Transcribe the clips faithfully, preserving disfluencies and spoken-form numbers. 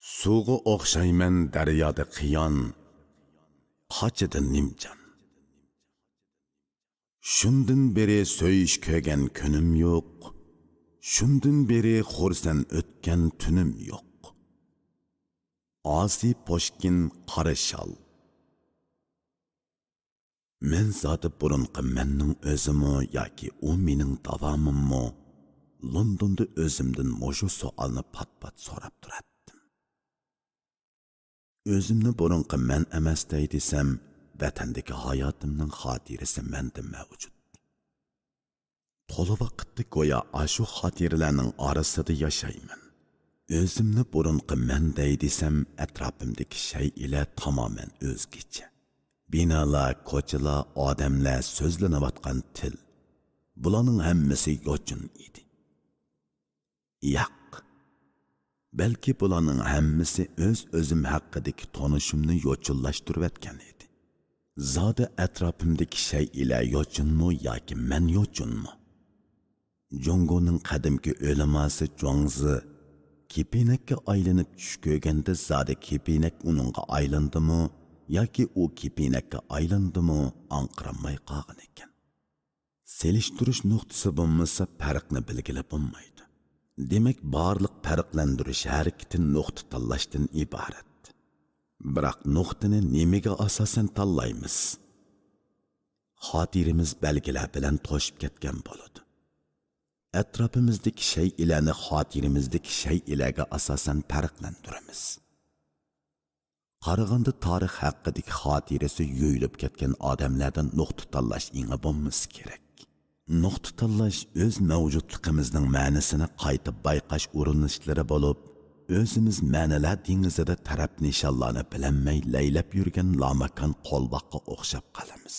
سۇغا ئوخشايمەن دەريادا قىيان، قاچىدۇ نىمجان. شۇندىن بېرى سۆيۈش كۆرگەن كۈنۈم يوق، شۇندىن بېرى خۇرسەن ئۆتكەن تۈنۈم يوق. ئاسىي پۇشكىن، قارا شال. مەن زادى بۇرۇنقى مەننىڭ ئۆزىمۇ ياكى ئۇ مېنىڭ داۋامىممۇ؟ لوندوندا ئۆزۈمدىن مۇشۇ سوئالنى پات-پات سوراپ تۇراتتىم. ئۆزۈمنى بۇرۇنقى مەن ئەمەس دەي دېسەم، ۋەتەندىكى ھاياتىمنىڭ خاتىرىسى مەندە مەۋجۇت. تولا ۋاقىتتا گويا ئاشۇ خاتىرىلەرنىڭ ئارىسىدا ياشايمەن. ئۆزۈمنى بۇرۇنقى مەن دەي دېسەم، ئەتراپىمدىكى شەيئىلەر تامامەن ئۆزگىچە. بىنالار، كوچىلار، ئادەملەر، سۆزلىنىۋاتقان تىل. بۇلارنىڭ ھەممىسى يوچۇن ئىدى. ياق. بەلكى بۇلارنىڭ ھەممىسى ئۆز-ئۆزۈم ھەققىدىكى تونۇشۇمنى يوچۇنلاشتۇرۇۋەتكەن ئىدى. زادى ئەتراپىمدىكى شەيئىلەر يوچۇنمۇ ياكى مەن يوچۇنمۇ؟ جۇڭگونىڭ قەدىمكى ئۆلىماسى جۇاڭزى كېپىنەككە ئايلىنىپ چۈش كۆرگەندە زادى كېپىنەك ئۇنىڭغا ئايلاندىمۇ ياكى ئۇ كېپىنەككە ئايلاندىمۇ ئاڭقىرالماي قالغان ئىكەن. سېلىشتۇرۇش نۇقتىسى بولمىسا، پەرقنى بىلگىلى بولمايدۇ. دېمەك، بارلىق پەرقلەندۈرۈش ھەرىكىتى نۇقتا تاللاشتىن ئىبارەت. بىراق نۇقتىنى نېمىگە ئاساسەن تاللايمىز؟ خاتىرىمىز بەلگىلەر بىلەن توشۇپ كەتكەن بولىدۇ. ئەتراپىمىزدىكى شەيئىلەرنى خاتىرىمىزدىكى شەيئىلەرگە ئاساسەن پەرقلەندۈرىمىز. قارىغاندا، تارىخ ھەققىدىكى خاتىرىسى يۇيۇلۇپ كەتكەن ئادەملەردىن نۇقتا تاللاش ئېڭى بولمىسا كېرەك. نۇقتا تاللاش ئۆز مەۋجۇتلۇقىمىزنىڭ مەنىسىنى قايتا بايقاش ئۇرۇنۇشلىرى بولۇپ، ئۆزىمىز مەنىلەر دېڭىزىدا تەرەپ نىشانلارنى بىلەلمەي لەيلەپ يۈرگەن لاماكان قولۋاققا ئوخشاپ قالىمىز.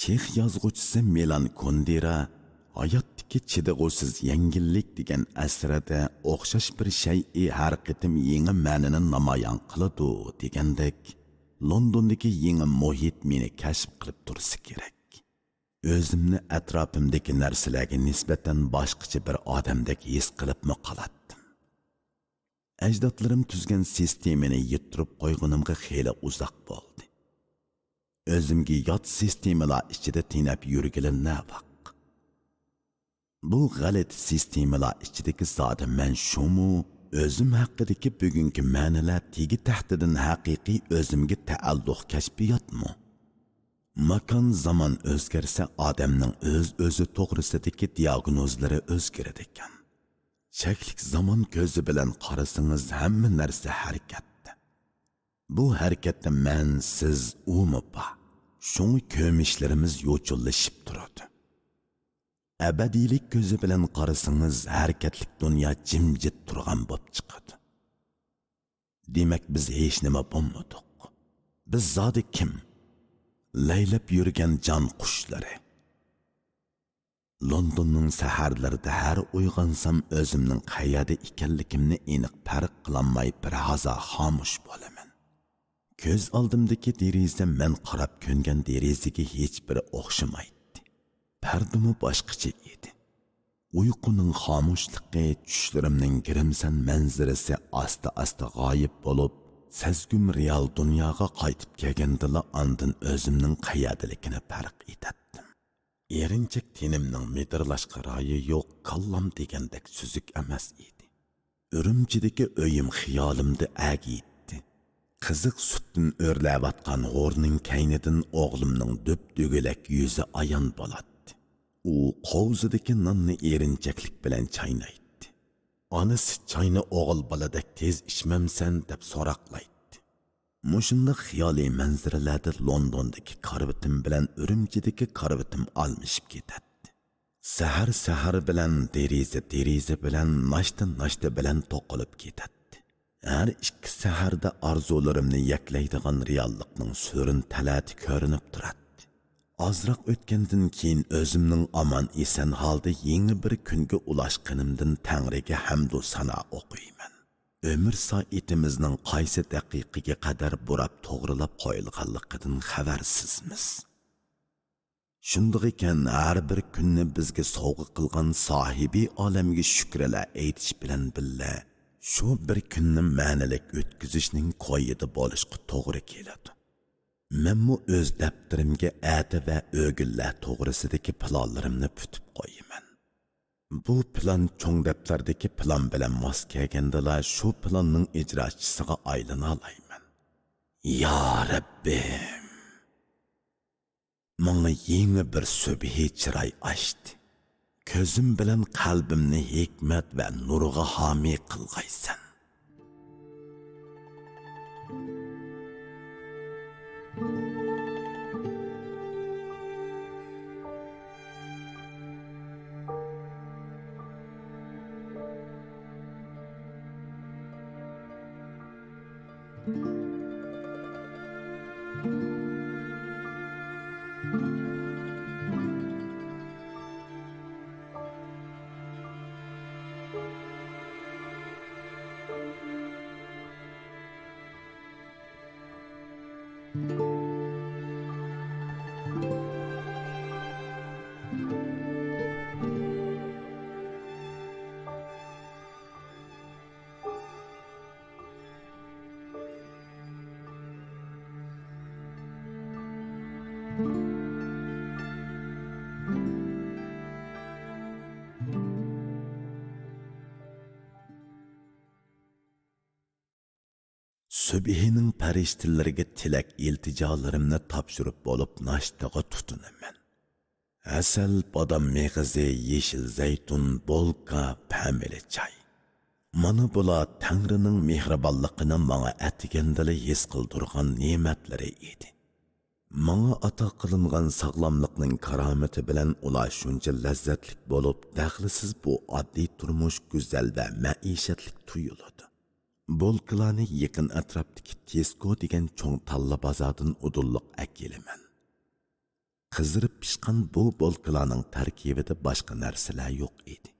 چېخ يازغۇچىسى مىلان كۇندېرا ھاياتتىكى چىدىغۇسىز يەڭگىللىك دېگەن ئەسىرىدە ئوخشاش بىر شەيئى ھەر قېتىم يېڭى مەنىنى نامايان قىلىدۇ دېگەندەك، لوندوندىكى يېڭى مۇھىت مېنى كەشىپ قىلىپ تۇرسا كېرەك. ئۆزۈمنى ئەتراپىمدىكى نەرسىلەرگە نىسبەتەن باشقىچە بىر ئادەمدەك ھېس قىلىپمۇ قالاتتىم. ئەجدادلىرىم تۈزگەن سىستېمىنى يىتتۈرۈپ قويغىنىمغا خېلى ئۇزاق بولدى. ئۆزۈمگە يات سىستېمىلار ئىچىدە تېنەپ يۈرگىلى نەۋاق. بۇ غەلىتە سىستېمىلار ئىچىدىكى زادى مەن شۇمۇ؟ ئۆزۈم ھەققىدىكى بۈگۈنكى مەنىلەر تېگى تەختىدىن ھەقىقىي ئۆزۈمگە تەئەللۇق كەشپىياتمۇ؟ ماكان، زامان ئۆزگەرسە، ئادەمنىڭ ئۆز-ئۆزى توغرىسىدىكى دىياگنوزلىرى ئۆزگىرىدىكەن. چەكلىك زامان كۆزى بىلەن قارىسىڭىز، ھەممە نەرسە ھەرىكەتتە. بۇ ھەرىكەتتە مەن، سىز، ئۇمۇ بار. شۇڭا كۆمۈشلىرىمىز يوچۇنلىشىپ تۇرىدۇ. ئەبەدىيلىك كۆزى بىلەن قارىسىڭىز، ھەرىكەتلىك دۇنيا جىمجىت تۇرغان بولۇپ چىقىدۇ. دېمەك، بىز ھېچنېمە بولمىدۇق. بىز زادى كىم؟ لەيلەپ يۈرگەن جان قۇشلىرى. لوندوننىڭ سەھەرلىرىدە ھەر ئويغانسام، ئۆزۈمنىڭ قەيەردە ئىكەنلىكىمنى ئېنىق پەرق قىلالماي، بىر ھازا خامۇش بولىمەن. كۆز ئالدىمدىكى دېرىزە مەن قاراپ كۆنگەن دېرىزىگە ھېچبىر ئوخشىمايتتى. پەردىمۇ باشقىچە ئىدى. ئۇيقۇنىڭ خامۇشلۇقى، چۈشلىرىمنىڭ گىرىمسەن مەنزىرىسى ئاستا-ئاستا غايىب بولۇپ، سەزگۈم رېئال دۇنياغا قايتىپ كەلگەندىلا ئاندىن ئۆزۈمنىڭ قەيەردىلىكىنى پەرق ئېتەتتىم. ئېرىنچەك تېنىمنىڭ مىدىرلاشقا رايى يوق، كاللام دېگەندەك سۈزۈك ئەمەس ئىدى. ئۈرۈمچىدىكى ئۆيۈم خىيالىمدا ئەگىيتتى. قىزىق سۈتتىن ئۆرلەۋاتقان ھورنىڭ كەينىدىن ئوغلۇمنىڭ دۈپدۈگىلەك يۈزى ئايان بولاتتى. ئۇ قوۋزىدىكى ناننى ئېرىنچەكلىك بىلەن چاينايتتى. ئانىسى چاينى ئوغۇل بالىدەك تېز ئىچمەمسەن دەپ سوراقلايتتى. مۇشۇنداق خىيالىي مەنزىرىلەردە لوندوندىكى كارىۋىتىم بىلەن ئۈرۈمچىدىكى كارىۋىتىم ئالمىشىپ كېتەتتى. سەھەر سەھەر بىلەن، دېرىزە دېرىزە بىلەن، ناشتا ناشتا بىلەن توقۇلۇپ كېتەتتى. ھەر ئىككى سەھەردە ئارزۇلىرىمنى يەكلەيدىغان رېئاللىقنىڭ سۆرۈن تەلەتى كۆرۈنۈپ تۇراتتى. ئازراق ئۆتكەندىن كېيىن ئۆزۈمنىڭ ئامان ئېسەن ھالدا يېڭى بىر كۈنگە ئۇلاشقىنىمدىن تەڭرىگە ھەمدۇ سانا ئوقۇيمەن. ئۆمۈر سائىتىمىزنىڭ قايسى دەقىقىگە قەدەر بۇراپ توغرىلاپ قويۇلغانلىقىدىن خەۋەرسىزمىز. شۇنداق ئىكەن، ھەر بىر كۈننى بىزگە سوۋغا قىلغان ساھىبى ئالەمگە شۈكرىلەر ئېيتىش بىلەن بىللە، شۇ بىر كۈننى مەنىلىك ئۆتكۈزۈشنىڭ كويىدا بولۇشقا توغرا كېلىدۇ. مەنمۇ ئۆز دەپتىرىمگە ئەتە ۋە ئۆگۈنلەر توغرىسىدىكى پىلانلىرىمنى پۈتۈپ قويىمەن. بۇ پىلان چوڭ دەپتەردىكى پىلان بىلەن ماس كەلگەندىلا، شۇ پىلاننىڭ ئىجراشچىسىغا ئايلىنالايمەن. يا رەببىم! ماڭا يېڭى بىر سۈبھى چىراي ئاچتى. كۆزۈم بىلەن قەلبىمنى ھېكمەت ۋە نۇرغا ھامىي قىلغايسەن. سۈبھىنىڭ پەرىشتىلىرىگە تىلەك ئىلتىجالىرىمنى تاپشۇرۇپ بولۇپ، ناشتىغا تۇتۇنىمەن. ھەسەل، بادام مېغىزى، يېشىل زەيتۇن، بولكا، پەمىلە چاي. مانا بۇلار تەڭرىنىڭ مېھرىبانلىقىنى ماڭا ئەتىگەندىلا ھېس قىلدۇرغان نېمەتلىرى ئىدى. ماڭا ئاتا قىلىنغان ساغلاملىقنىڭ كارامىتى بىلەن ئۇلار شۇنچە لەززەتلىك بولۇپ، دەخلىسىز بۇ ئاددىي تۇرمۇش گۈزەل ۋە مەئىشەتلىك تۇيۇلىدۇ. بولكىلارنى يېقىن ئەتراپتىكى تېسكو دېگەن چوڭ تاللا بازاردىن ئۇدۇللۇق ئەكېلىمەن. قىزىرىپ پىشقان بۇ بولكىلارنىڭ تەركىبىدە باشقا نەرسىلەر يوق ئىدى.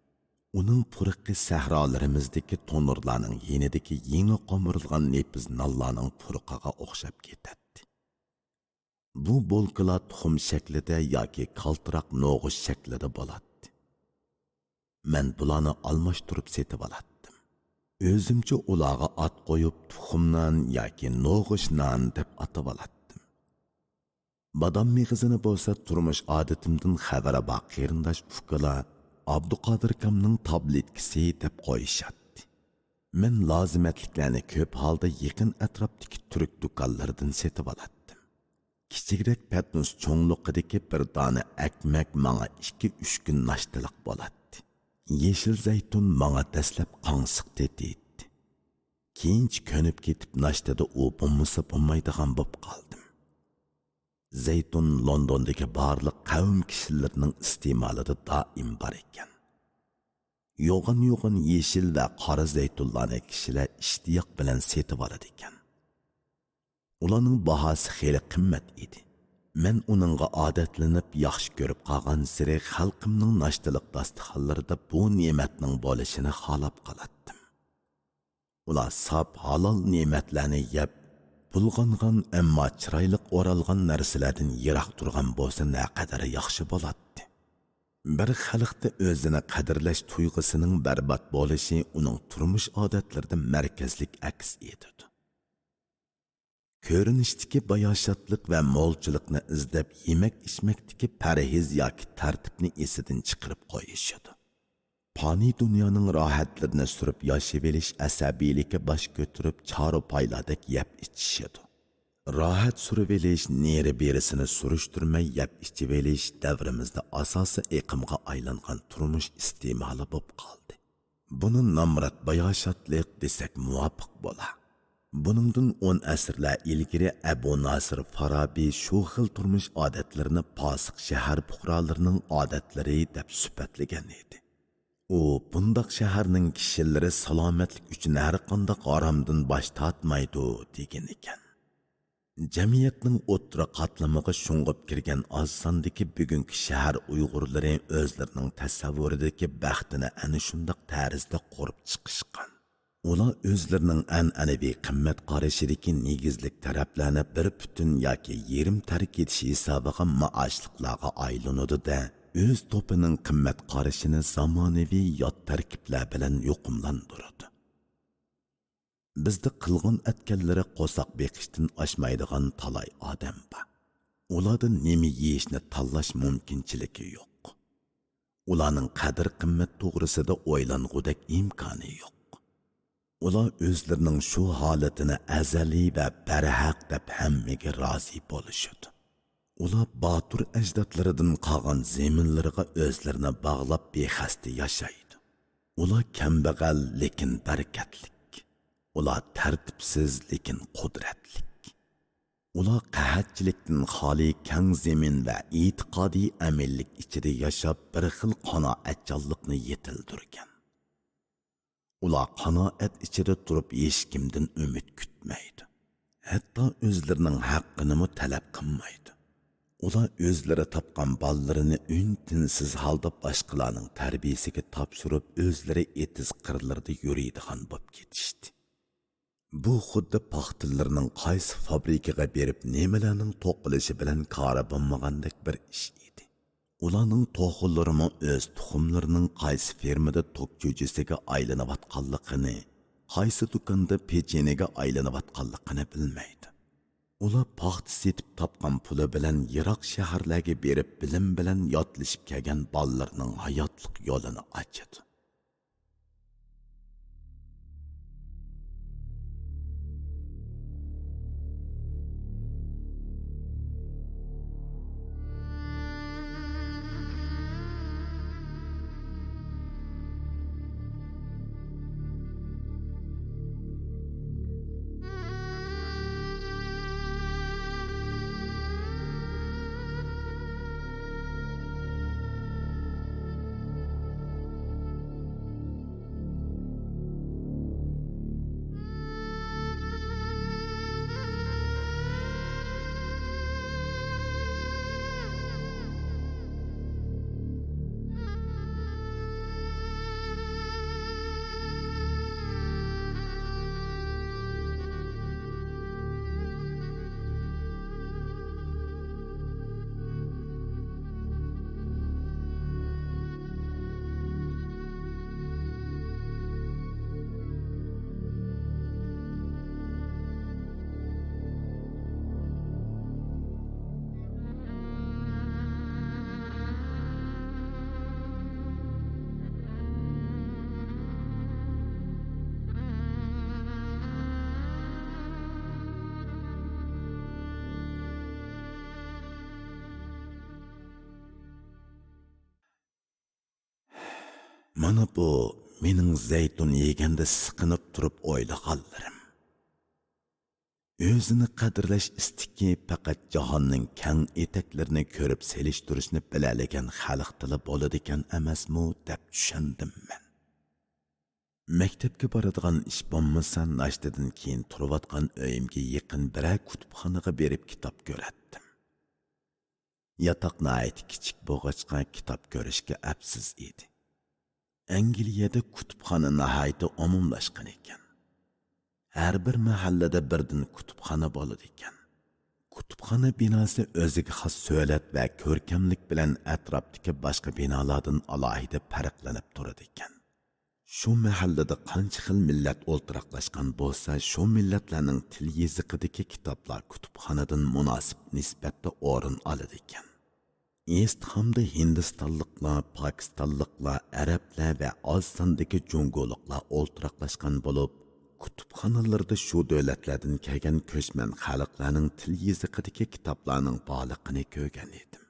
ئۇنىڭ پۇرىقى سەھرالىرىمىزدىكى تونۇرلارنىڭ يېنىدىكى يېڭى قومۇرۇلغان نېپىز نانلارنىڭ پۇرىقىغا ئوخشاپ كېتەتتى. بۇ بولكىلار تۇخۇم شەكلىدە ياكى كالتىراق نوغۇچ شەكلىدە بولاتتى. مەن بۇلارنى ئالماشتۇرۇپ سېتىۋالاتتىم. ئۆزۈمچە ئۇلارغا ئات قويۇپ، تۇخۇم نان ياكى نوغۇچ نان دەپ ئاتىۋالاتتىم. بادام مېغىزىنى بولسا تۇرمۇش ئادىتىمدىن خەۋىرى بار قېرىنداش ئۇكىلار ئابدۇقادىركامنىڭ تابلېتكىسى دەپ قويۇشاتتى. مەن لازىمەتلىكلەرنى كۆپ ھالدا يېقىن ئەتراپتىكى تۈرك دۇكانلىرىدىن سېتىۋالاتتىم. كىچىكرەك پەتنۇس چوڭلۇقىدىكى بىر دانە ئەكمەك ماڭا ئىككى-ئۈچ كۈن ناشتىلىق بولاتتى. يېشىل زەيتۇن ماڭا دەسلەپ قاڭسىق تېتىيتتى. كېيىنچە كۆنۈپ كېتىپ، ناشتىدا ئۇ بولمىسا بولمايدىغان بولۇپ قالدىم. زەيتۇن لوندوندىكى بارلىق قەۋم كىشىلىرىنىڭ ئىستېمالىدا دائىم بار ئىكەن. يوغان-يوغان يېشىل ۋە قارا زەيتۇنلارنى كىشىلەر ئىشتىياق بىلەن سېتىۋالىدىكەن. ئۇلارنىڭ باھاسى خېلى قىممەت ئىدى. مەن ئۇنىڭغا ئادەتلىنىپ، ياخشى كۆرۈپ قالغانسېرى خەلقىمنىڭ ناشتىلىق داستىخانلىرىدا بۇ نېمەتنىڭ بولۇشىنى خالاپ قالاتتىم. ئۇلار ساپ، ھالال نېمەتلەرنى يەپ، بۇلغانغان، ئەمما چىرايلىق ئورالغان نەرسىلەردىن يىراق تۇرغان بولسا نەقەدەر ياخشى بولاتتى. بىر خەلقتە ئۆزىنى قەدىرلەش تۇيغۇسىنىڭ بەربات بولۇشى ئۇنىڭ تۇرمۇش ئادەتلىرىدە مەركەزلىك ئەكس ئېتىدۇ. كۆرۈنۈشتىكى باياشاتلىق ۋە مولچىلىقنى ئىزدەپ، يېمەك-ئىچمەكتىكى پەرھىز ياكى تەرتىپنى ئېسىدىن چىقىرىپ قويۇشىدۇ. پانىي دۇنيانىڭ راھەتلىرىنى سۈرۈپ ياشىۋېلىش ئەسەبىيلىكى باش كۆتۈرۈپ، چارۋا پايلاردەك يەپ ئىچىشىدۇ. راھەت سۈرۈۋېلىش، نېرى-بېرىسىنى سۈرۈشتۈرمەي يەپ ئىچىۋېلىش دەۋرىمىزدە ئاساسىي ئېقىمغا ئايلانغان تۇرمۇش ئىستېمالى بولۇپ قالدى. بۇنى نامرات باياشاتلىق دېسەك مۇۋاپىق بولا. بۇنىڭدىن ئون ئەسىرلەر ئىلگىرى ئەبۇ ناسىر فارابى شۇ خىل تۇرمۇش ئادەتلىرىنى پاسىق شەھەر پۇقرالىرىنىڭ ئادەتلىرى دەپ سۈپەتلىگەن ئىدى. ئۇ بۇنداق شەھەرنىڭ كىشىلىرى سالامەتلىك ئۈچۈن ھەرقانداق ھارامدىن باش تارتمايدۇ، دېگەن ئىكەن. جەمئىيەتنىڭ ئوتتۇرا قاتلىمىغا شۇڭغۇپ كىرگەن ئاز ساندىكى بۈگۈنكى شەھەر ئۇيغۇرلىرى ئۆزلىرىنىڭ تەسەۋۋۇرىدىكى بەختىنى ئەنە شۇنداق تەرزدە قۇرۇپ چىقىشقان. ئۇلار ئۆزلىرىنىڭ ئەنئەنىۋى قىممەت قارىشىدىكى نېگىزلىك تەرەپلەرنى بىر پۈتۈن ياكى يېرىم تەرك ئېتىش ھېسابىغا مائاشلىقلارغا ئايلىنىدۇ-دە، ئۆز توپىنىڭ قىممەت قارىشىنى زامانىۋى يات تەركىبلەر بىلەن يۇقۇملاندۇرىدۇ. بىزدە قىلغان ئەتكەنلىرى قورساق بېقىشتىن ئاشمايدىغان تالاي ئادەم بار. ئۇلاردا نېمە يېيىشنى تاللاش مۇمكىنچىلىكى يوق. ئۇلارنىڭ قەدىر-قىممەت توغرىسىدا ئويلانغۇدەك ئىمكانى يوق. ئۇلار ئۆزلىرىنىڭ شۇ ھالىتىنى ئەزەلىي ۋە بەرھەق دەپ ھەممىگە رازى بولۇشىدۇ. ئۇلار باتۇر ئەجدادلىرىدىن قالغان زېمىنلىرىغا ئۆزلىرىنى باغلاپ بىخەستە ياشايدۇ. ئۇلار كەمبەغەل، لېكىن بەرىكەتلىك. ئۇلار تەرتىپسىز، لېكىن قۇدرەتلىك. ئۇلار قەھەتچىلىكتىن خالىي كەڭ زېمىن ۋە ئېتىقادىي ئەمىنلىك ئىچىدە ياشاپ، بىر خىل قانائەتچانلىقنى يېتىلدۈرگەن. ئۇلار قانائەت ئىچىدە تۇرۇپ ھېچكىمدىن ئۈمىد كۈتمەيدۇ. ھەتتا ئۆزلىرىنىڭ ھەققىنىمۇ تەلەپ قىلمايدۇ. ئۇلار ئۆزلىرى تاپقان بالىلىرىنى ئۈن-تىنسىز ھالدا باشقىلارنىڭ تەربىيىسىگە تاپشۇرۇپ، ئۆزلىرى ئېتىز قىرلىرىدا يۈرىدىغان بولۇپ كېتىشتى. بۇ خۇددى پاختىلىرىنىڭ قايسى فابرىكىغا بېرىپ نېمىلەرنىڭ توقۇلۇشى بىلەن كارى بولمىغاندەك بىر ئىش ئىدى. ئۇلارنىڭ توخۇلىرىمۇ ئۆز تۇخۇملىرىنىڭ قايسى فېرمىدا توك چۈجىسىگە ئايلىنىۋاتقانلىقىنى، قايسى دۇكاندا پېچىنىگە ئايلىنىۋاتقانلىقىنى بىلمەيدۇ. ئۇلار پاختا سېتىپ تاپقان پۇلى بىلەن يىراق شەھەرلەرگە بېرىپ بىلىم بىلەن ياتلىشىپ كەلگەن بالىلىرىنىڭ ھاياتلىق يولىنى ئاچىدۇ. مانا بۇ مېنىڭ زەيتۇن يېگەندە سىقىنىپ تۇرۇپ ئويلىغانلىرىم. ئۆزىنى قەدىرلەش ئىستىكى پەقەت جاھاننىڭ كەڭ ئېتەكلىرىنى كۆرۈپ سېلىشتۇرۇشنى بىلەلىگەن خەلقتىلا بولىدىكەن ئەمەسمۇ دەپ چۈشەندىم مەن. مەكتەپكە بارىدىغان ئىش بولمىسا، ناشتىدىن كېيىن تۇرۇۋاتقان ئۆيۈمگە يېقىن بىرەر كۇتۇپخانىغا بېرىپ كىتاب كۆرەتتىم. ياتاق ناھايىتى كىچىك بولغاچقا، كىتاب كۆرۈشكە ئەپسىز ئىدى. ئەنگلىيەدە كۇتۇپخانا ناھايىتى ئومۇملاشقان ئىكەن. ھەر بىر مەھەللىدە بىردىن كۇتۇپخانا بولىدىكەن. كۇتۇپخانا بىناسى ئۆزىگە خاس سۆلەت ۋە كۆركەملىك بىلەن ئەتراپتىكى باشقا بىنالاردىن ئالاھىدە پەرقلىنىپ تۇرىدىكەن. شۇ مەھەللىدە قانچە خىل مىللەت ئولتۇراقلاشقان بولسا، شۇ مىللەتلەرنىڭ تىل يېزىقىدىكى كىتابلار كۇتۇپخانىدىن مۇناسىپ نىسبەتتە ئورۇن ئالىدىكەن. ئىزدىھامدا ھىندىستانلىقلار، پاكىستانلىقلار، ئەرەبلەر ۋە ئاز ساندىكى جۇڭگولۇقلار ئولتۇراقلاشقان بولۇپ، كۇتۇپخانىلىرىدا شۇ دۆلەتلەردىن كەلگەن كۆچمەن خەلقلەرنىڭ تىل يېزىقىدىكى كىتابلارنىڭ بارلىقىنى كۆرگەن ئىدىم.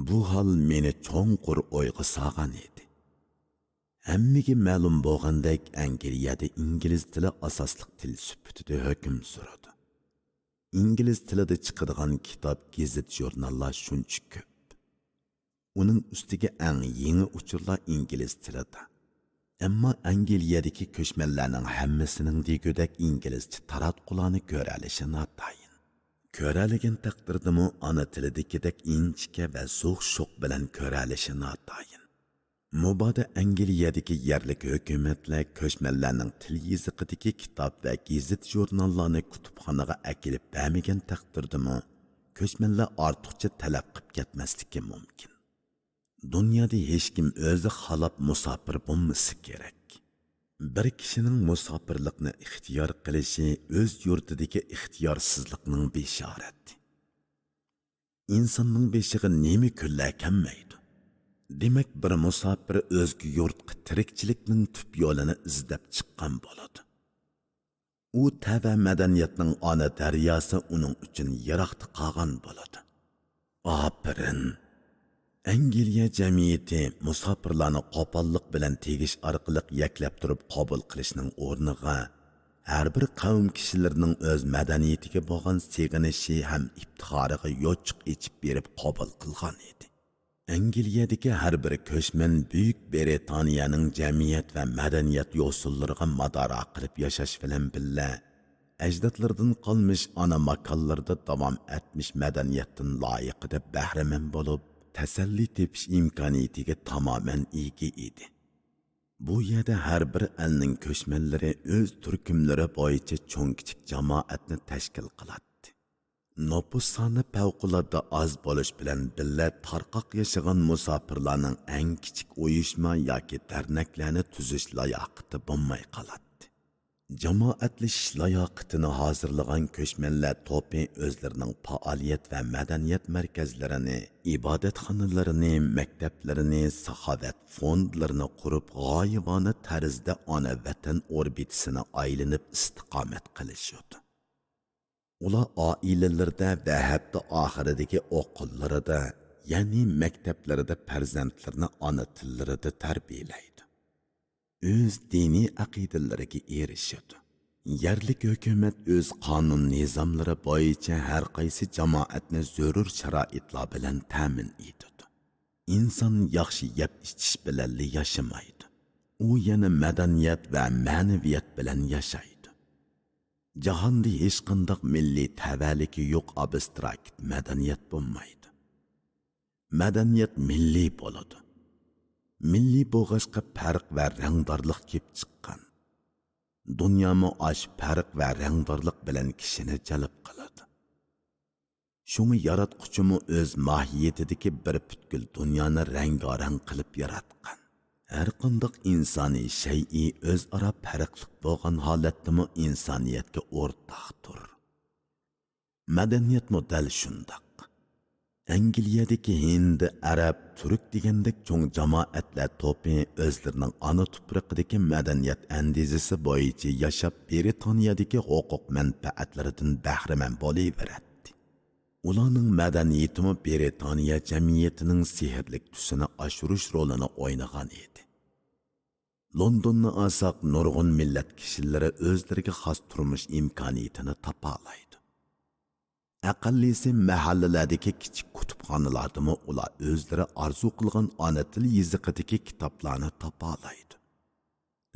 بۇ ھال مېنى چوڭقۇر ئويغا سالغان ئىدى. ھەممىگە مەلۇم بولغاندەك، ئەنگلىيەدە ئىنگلىز تىلى ئاساسلىق تىل سۈپىتىدە ھۆكۈم سۈرىدۇ. ئىنگلىز تىلىدا چىقىدىغان كىتاب، گېزىت، ژۇرناللار شۇنچە كۆپ. ئۇنىڭ ئۈستىگە ئەڭ يېڭى ئۇچۇرلار ئىنگلىز تىلىدا. ئەمما ئەنگلىيەدىكى كۆچمەنلەرنىڭ ھەممىسىنىڭ دېگۈدەك ئىنگلىزچە تاراتقۇلارنى كۆرەلىشى ناتايىن. كۆرەلىگەن تەقدىردىمۇ ئانا تىلىدىكىدەك ئىنچىكە ۋە زوق شوق بىلەن كۆرەلىشى ناتايىن. مۇبادا ئەنگلىيەدىكى يەرلىك ھۆكۈمەتلەر كۆچمەنلەرنىڭ تىل يېزىقىدىكى كىتاب ۋە گېزىت-ژۇرناللارنى كۇتۇپخانىغا ئەكېلىپ بەرمىگەن تەقدىردىمۇ، كۆچمەنلەر ئارتۇقچە تەلەپ قىپ كەتمەسلىكى مۇمكىن. دۇنيادا ھېچكىم ئۆزى خالاپ مۇساپىر بولمىسا كېرەك. بىر كىشىنىڭ مۇساپىرلىقنى ئىختىيار قىلىشى ئۆز يۇرتىدىكى ئىختىيارسىزلىقنىڭ بېشارىتى. ئىنساننىڭ بېشىغا نېمە كۈنلەر كەلمەيدۇ؟ دېمەك، بىر مۇساپىر ئۆزگە يۇرتقا تىرىكچىلىكنىڭ تۈپ يولىنى ئىزدەپ چىققان بولىدۇ. ئۇ تەۋە مەدەنىيەتنىڭ ئانا دەرياسى ئۇنىڭ ئۈچۈن يىراقتا قالغان بولىدۇ. ئاپىرىن! ئەنگلىيە جەمئىيىتى مۇساپىرلارنى قوپاللىق بىلەن تېگىش ئارقىلىق يەكلەپ تۇرۇپ قوبۇل قىلىشنىڭ ئورنىغا، ھەر بىر قەۋم كىشىلىرىنىڭ ئۆز مەدەنىيىتىگە بولغان سېغىنىشى ھەم ئىپتىخارىغا يوچۇق ئېچىپ بېرىپ قوبۇل قىلغان ئىدى. ئەنگلىيەدىكى ھەر بىر كۆچمەن بۈيۈك برىتانىيەنىڭ جەمئىيەت ۋە مەدەنىيەت يوسۇنلىرىغا مادارا قىلىپ ياشاش بىلەن بىللە، ئەجدادلىرىدىن قالمىش ئانا ماكانلىرىدا داۋام ئەتمىش مەدەنىيەتتىن لايىقىدا بەھرىمەن بولۇپ، تەسەللى تېپىش ئىمكانىيىتىگە تامامەن ئىگە ئىدى. بۇ يەردە ھەر بىر ئەلنىڭ كۆچمەنلىرى ئۆز تۈركۈملىرى بويىچە چوڭ-كىچىك جامائەتنى تەشكىل قىلاتتى. نوپۇس سانى پەۋقۇلئاددە ئاز بولۇش بىلەن بىللە، تارقاق ياشىغان مۇساپىرلارنىڭ ئەڭ كىچىك ئۇيۇشما ياكى دەرنەكلەرنى تۈزۈش لاياقىتى بولماي قالاتتى. جامائەتلىشىش لاياقىتىنى ھازىرلىغان كۆچمەنلەر توپى ئۆزلىرىنىڭ پائالىيەت ۋە مەدەنىيەت مەركەزلىرىنى، ئىبادەتخانىلىرىنى، مەكتەپلىرىنى، ساخاۋەت فوندلىرىنى قۇرۇپ، غايىۋانە تەرزدە ئانا ۋەتەن ئوربىتىسىنى ئايلىنىپ ئىستىقامەت قىلىشىدۇ. ئۇلار ئائىلىلىرىدە ۋە ھەپتە ئاخىرىدىكى ئوقۇللىرىدا، يەنى مەكتەپلىرىدە پەرزەنتلىرىنى ئانا تىللىرىدا تەربىيەلەيدۇ. ئۆز دىنىي ئەقىدىلىرىگە ئېرىشىدۇ. يەرلىك ھۆكۈمەت ئۆز قانۇن نىزاملىرى بويىچە ھەر قايسى جامائەتنى زۆرۈر شارائىتلار بىلەن تەمىن ئېتىدۇ. ئىنسان ياخشى يەپ ئىچىش بىلەنلا ياشىمايدۇ. ئۇ يەنە مەدەنىيەت ۋە مەنىۋىيەت بىلەن ياشايدۇ. جاھاندا ھېچقانداق مىللىي تەۋەلىكى يوق ئابستراكت مەدەنىيەت بولمايدۇ. مەدەنىيەت مىللىي بولىدۇ. مىللىي بولغاچقا پەرق ۋە رەڭدارلىق كېلىپ چىققان. دۇنيامۇ ئاشۇ پەرق ۋە رەڭدارلىق بىلەن كىشىنى جەلپ قىلىدۇ. شۇڭا ياراتقۇچىمۇ ئۆز ماھىيىتىدىكى بىر پۈتكۈل دۇنيانى رەڭگارەڭ قىلىپ ياراتقان. ھەرقانداق ئىنسانىي شەيئى ئۆزئارا پەرقلىق بولغان ھالەتتىمۇ ئىنسانىيەتكە ئورتاقتۇر. مەدەنىيەتمۇ دەل شۇنداق. ئەنگلىيەدىكى ھىندى، ئەرەب، تۈرك دېگەندەك چوڭ جامائەتلەر توپى ئۆزلىرىنىڭ ئانا تۇپرىقىدىكى مەدەنىيەت ئەندىزىسى بويىچە ياشاپ، برىتانىيەدىكى ھوقۇق مەنپەئەتلىرىدىن بەھرىمەن بولۇۋېرەتتى. ئۇلارنىڭ مەدەنىيىتىمۇ برىتانىيە جەمئىيىتىنىڭ سېھىرلىك تۈسىنى ئاشۇرۇش رولىنى ئوينىغان ئىدى. لوندوننى ئالساق، نۇرغۇن مىللەت كىشىلىرى ئۆزلىرىگە خاس تۇرمۇش ئىمكانىيىتىنى تاپالايدۇ. ئەقەللىسى مەھەللىلەردىكى كىچىك كۇتۇپخانىلاردىمۇ ئۇلار ئۆزلىرى ئارزۇ قىلغان ئانا تىل يېزىقىدىكى كىتابلارنى تاپالايدۇ.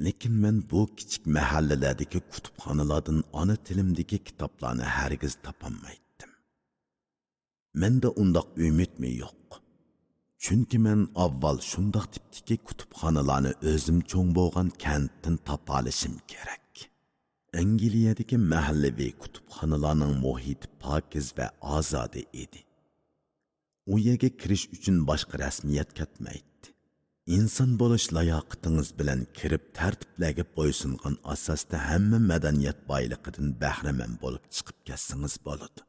لېكىن مەن بۇ كىچىك مەھەللىلەردىكى كۇتۇپخانىلاردىن ئانا تىلىمدىكى كىتابلارنى ھەرگىز تاپالمايتتىم. مەندە ئۇنداق ئۈمىدمۇ يوق. چۈنكى مەن ئاۋۋال شۇنداق تىپتىكى كۇتۇپخانىلارنى ئۆزۈم چوڭ بولغان كەنتتىن تاپالىشىم كېرەك. ئەنگلىيەدىكى مەھەللىۋى كۇتۇپخانىلارنىڭ مۇھىتى پاكىز ۋە ئازادە ئىدى. ئۇ يەرگە كىرىش ئۈچۈن باشقا رەسمىيەت كەتمەيتتى. ئىنسان بولۇش لاياقىتىڭىز بىلەن كىرىپ، تەرتىپلەرگە بويسۇنغان ئاساستا ھەممە مەدەنىيەت بايلىقىدىن بەھرىمەن بولۇپ چىقىپ كەتسىڭىز بولىدۇ.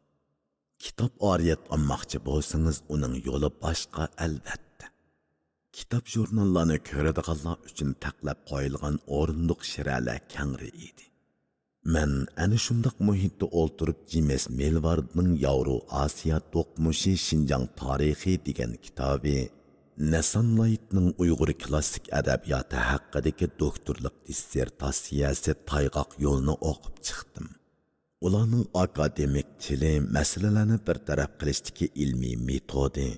كىتاب ئارىيەت ئالماقچى بولسىڭىز، ئۇنىڭ يولى باشقا، ئەلۋەتتە. كىتاب ژۇرناللارنى كۆرىدىغانلار ئۈچۈن تەقلەپ قويۇلغان ئورۇندۇق شىرەلەر كەڭرى ئىدى. مەن ئەنە شۇنداق مۇھىتتا ئولتۇرۇپ، جېمس مىلۋاردنىڭ ياۋرو ئاسىيا دوقمۇشى شىنجاڭ تارىخى دېگەن كىتابى، نەسان لايتنىڭ ئۇيغۇر كلاسسىك ئەدەبىياتى ھەققىدىكى دوكتورلۇق دىسسېرتاتسىيەسى تايغاق يولىنى ئوقۇپ چىقتىم. ئۇلارنىڭ ئاكادېمىك تىلى، مەسىلىلەرنى بىر تەرەپ قىلىشتىكى ئىلمىي مېتودى،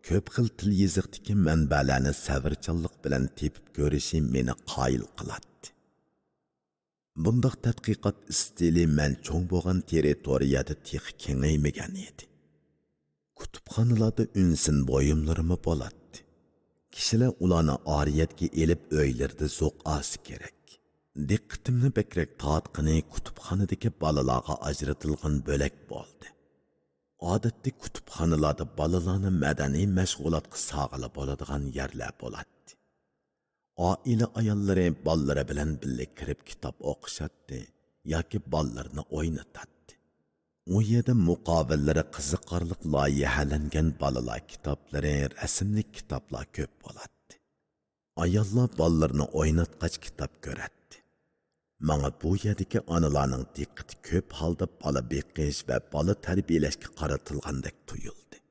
كۆپ خىل تىل يېزىقتىكى مەنبەلەرنى سەۋرچانلىق بىلەن تېپىپ كۆرۈشى مېنى قايىل قىلاتتى. بۇنداق تەتقىقات ئىستىلى مەن چوڭ بولغان تېررىتورىيەدە تېخى كېڭەيمىگەن ئىدى. كۇتۇپخانىلاردا ئۈنسىن بۇيۇملىرىمۇ بولاتتى. كىشىلەر ئۇلارنى ئارىيەتكە ئېلىپ، ئۆيلىرىدە زوق ئالسا كېرەك. دىققىتىمنى بەكرەك تارتقىنى كۇتۇپخانىدىكى بالىلارغا ئاجرىتىلغان بۆلەك بولدى. ئادەتتە كۇتۇپخانىلاردا بالىلارنى مەدەنىي مەشغۇلاتقا سالغىلى بولىدىغان يەرلەر بولاتتى. ئائىلە ئاياللىرى بالىلىرى بىلەن بىللە كىرىپ كىتاب ئوقۇشاتتى ياكى بالىلىرىنى ئوينىتاتتى. ئۇ يەردە مۇقاۋىللىرى قىزىقارلىق لايىھەلەنگەن بالىلار كىتابلىرى، رەسىملىك كىتابلار كۆپ بولاتتى. ئاياللار بالىلىرىنى ئويناتقاچ كىتاب كۆرەتتى. ماڭا بۇ يەردىكى ئانىلارنىڭ دىققىتى كۆپ ھالدا بالا بېقىش ۋە بالا تەربىيەلەشكە قارىتىلغاندەك تۇيۇلدى.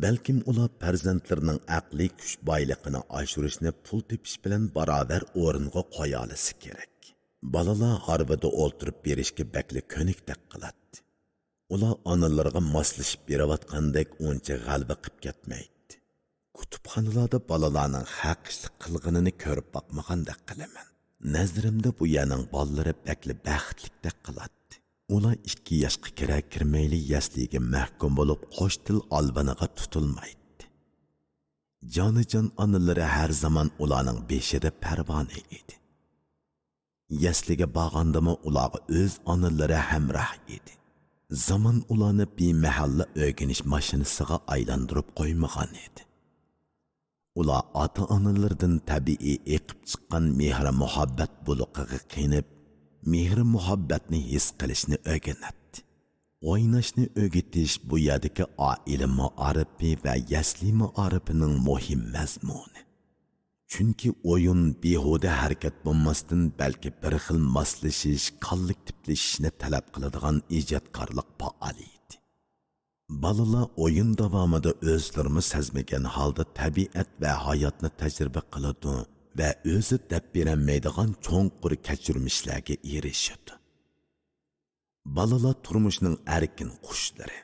بەلكىم ئۇلار پەرزەنتلىرىنىڭ ئەقلىي كۈچ بايلىقىنى ئاشۇرۇشنى پۇل تېپىش بىلەن باراۋەر ئورۇنغا قويالىسا كېرەك. بالىلار ھارۋىدا ئولتۇرۇپ بېرىشكە بەكلا كۆنۈكتەك قىلاتتى. ئۇلار ئانىلىرىغا ماسلىشىپ بېرىۋاتقاندەك ئۇنچە غەلۋە قىپ كەتمەيتتى. كۇتۇپخانىلاردا بالىلارنىڭ ھەر قىشلىق قىلغىنىنى كۆرۈپ باقمىغاندەك قىلىمەن. نەزىرىمدە بۇ يەرنىڭ بالىلىرى بەكلا بەختلىكتەك قىلاتتى. ئۇلار ئىككى ياشقا كىرەر كىرمەيلى يەسلىگە مەھكۇم بولۇپ، قوش تىل ئالۋىنىغا تۇتۇلمايتتى. جانىجان ئانىلىرى ھەر زامان ئۇلارنىڭ بېشىدا پەرۋانە ئىدى. يەسلىگە بارغاندىمۇ ئۇلارغا ئۆز ئانىلىرى ھەمراھ ئىدى. زامان ئۇلارنى بىمەھەللە ئۆگىنىش ماشىنىسىغا ئايلاندۇرۇپ قويمىغان ئىدى. ئۇلار ئاتا-ئانىلىرىدىن تەبىئىي ئېقىپ چىققان مېھرى-مۇھەببەت بۇلىقىغا قېنىپ، مېھرى-مۇھەببەتنى ھېس قىلىشنى ئۆگىنەتتى. ئويناشنى ئۆگىتىش بۇ يەردىكى ئائىلە مائارىپى ۋە يەسلى مائارىپىنىڭ مۇھىم مەزمۇنى. چۈنكى ئويۇن بىھۇدە ھەرىكەت بولماستىن، بەلكى بىر خىل ماسلىشىش، كاللېكتىپلىشىشنى تەلەپ قىلىدىغان ئىجادكارلىق پائالىيىتى. بالىلار ئويۇن داۋامىدا ئۆزلىرىمۇ سەزمىگەن ھالدا تەبىئەت ۋە ھاياتنى تەجرىبە قىلىدۇ ۋە ئۆزى دەپ بېرەلمەيدىغان چوڭقۇر كەچۈرمىشلەرگە ئېرىشىدۇ. بالىلار تۇرمۇشنىڭ ئەركىن قۇشلىرى.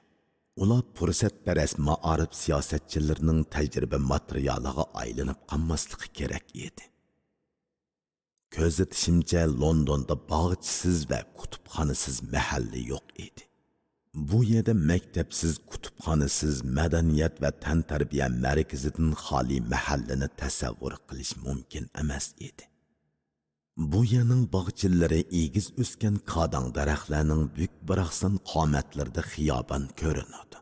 ئۇلار پۇرسەتپەرەس مائارىپ سىياسەتچىلىرىنىڭ تەجرىبە ماتېرىيالىغا ئايلىنىپ قالماسلىقى كېرەك ئىدى. كۆزىتىشىمچە، لوندوندا باغچىسىز ۋە كۇتۇپخانىسىز مەھەللە يوق ئىدى. بۇ يەردە مەكتەپسىز، كۇتۇپخانىسىز، مەدەنىيەت ۋە تەنتەربىيە مەركىزىدىن خالىي مەھەللىنى تەسەۋۋۇر قىلىش مۇمكىن ئەمەس ئىدى. بۇ يەرنىڭ باغچىلىرى ئېگىز ئۆسكەن كاداڭ دەرەخلەرنىڭ بۈك-باراقسان قامەتلىرىدە خىيابان كۆرۈنىدۇ.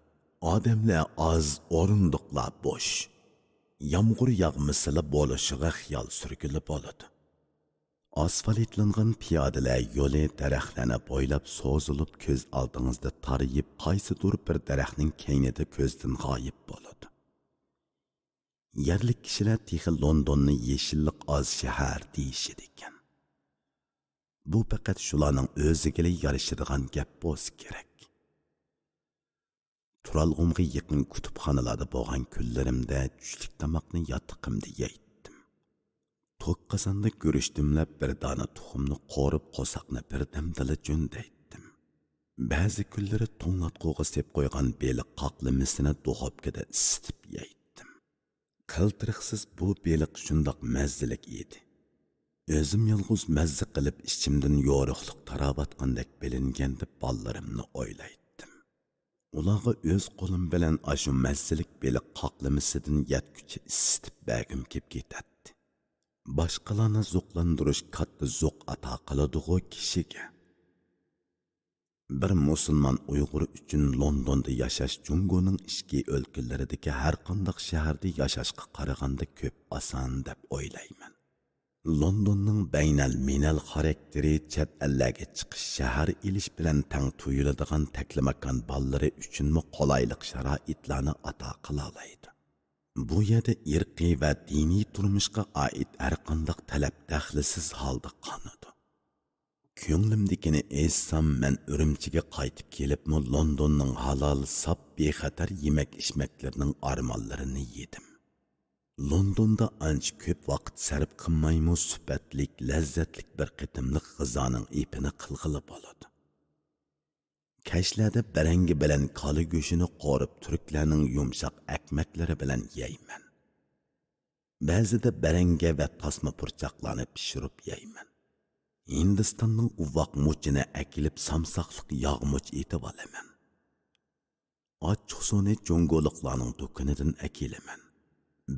ئادەملەر ئاز، ئورۇندۇقلار بوش. يامغۇر ياغمىسىلا بولۇشىغا خىيال سۈرگىلى بولىدۇ. ئاسفالتلانغان پىيادىلەر يولى دەرەخلەرنى بويلاپ سوزۇلۇپ، كۆز ئالدىڭىزدا تارىيىپ، قايسىدۇر بىر دەرەخنىڭ كەينىدە كۆزدىن غايىب بولىدۇ. يەرلىك كىشىلەر تېخى لوندوننى يېشىللىق ئاز شەھەر دېيىشىدىكەن. بۇ پەقەت شۇلارنىڭ ئۆزىگىلا يارىشىدىغان گەپ بولسا كېرەك. تۇرالغۇمغا يېقىن كۇتۇپخانىلاردا بولغان كۈنلىرىمدە چۈشلۈك تاماقنى ياتىقىمدا يەيتتىم. توك قازاندا گۈرۈچ دۈملەپ، بىر دانە تۇخۇمنى قورۇپ، قورساقنى بىردەمدىلا جۆندەيتتىم. بەزى كۈنلىرى توڭلاتقۇغا سېپ قويغان بېلىق قاقلىمىسىنى دۇخوپكىدا ئىسسىتىپ يەيتتىم. قىلتىرىقسىز بۇ بېلىق شۇنداق مەززىلىك ئىدى. ئۆزۈم يالغۇز مەززە قىلىپ، ئىچىمدىن يورۇقلۇق تاراۋاتقاندەك بىلىنگەندە بالىلىرىمنى ئويلايتتىم. ئۇلارغا ئۆز قولۇم بىلەن ئاشۇ مەززىلىك بېلىق قاقلىمىسىدىن يەتكۈچە ئىسسىتىپ بەرگۈم كېلىپ كېتەتتى. باشقىلارنى زوقلاندۇرۇش كاتتا زوق ئاتا قىلىدىغۇ كىشىگە. بىر مۇسۇلمان ئۇيغۇر ئۈچۈن لوندوندا ياشاش جۇڭگونىڭ ئىچكى ئۆلكىلىرىدىكى ھەرقانداق شەھەردە ياشاشقا قارىغاندا كۆپ ئاسان دەپ ئويلايمەن. لوندوننىڭ بەينەل مىنەل خاراكتېرى، چەت ئەللەرگە چىقىش، شەھەر ئېلىش بىلەن تەڭ تۇيۇلىدىغان تەكلىماكان بالىلىرى ئۈچۈنمۇ قولايلىق شارائىتلارنى ئاتا قىلالايدۇ. بۇ يەردە ئىرقىي ۋە دىنىي تۇرمۇشقا ئائىت ھەرقانداق تەلەپ دەخلىسىز ھالدا قانىدۇ. كۆڭلۈمدىكىنى ئېيتسام، مەن ئۈرۈمچىگە قايتىپ كېلىپمۇ لوندوننىڭ ھالال، ساپ، بىخەتەر يېمەك-ئىچمەكلىرىنىڭ ئارمانلىرىنى يېدىم. لوندوندا ئانچە كۆپ ۋاقىت سەرپ قىلمايمۇ سۈپەتلىك، لەززەتلىك بىر قېتىملىق غىزانىڭ ئېپىنى قىلغىلى بولىدۇ. كەچلەردە بەرەڭگە بىلەن كالا گۆشىنى قورۇپ، تۈركلەرنىڭ يۇمشاق ئەكمەكلىرى بىلەن يەيمەن. بەزىدە بەرەڭگە ۋە تاسما پۇرچاقلارنى پىشۇرۇپ يەيمەن. ھىندىستاننىڭ ئۇۋاق مۇچىنى ئەكېلىپ، سامساقلىق ياغ مۇچ ئېتىۋالىمەن. ئاچچىقسۇنى جۇڭگولۇقلارنىڭ دۇكىنىدىن ئەكېلىمەن.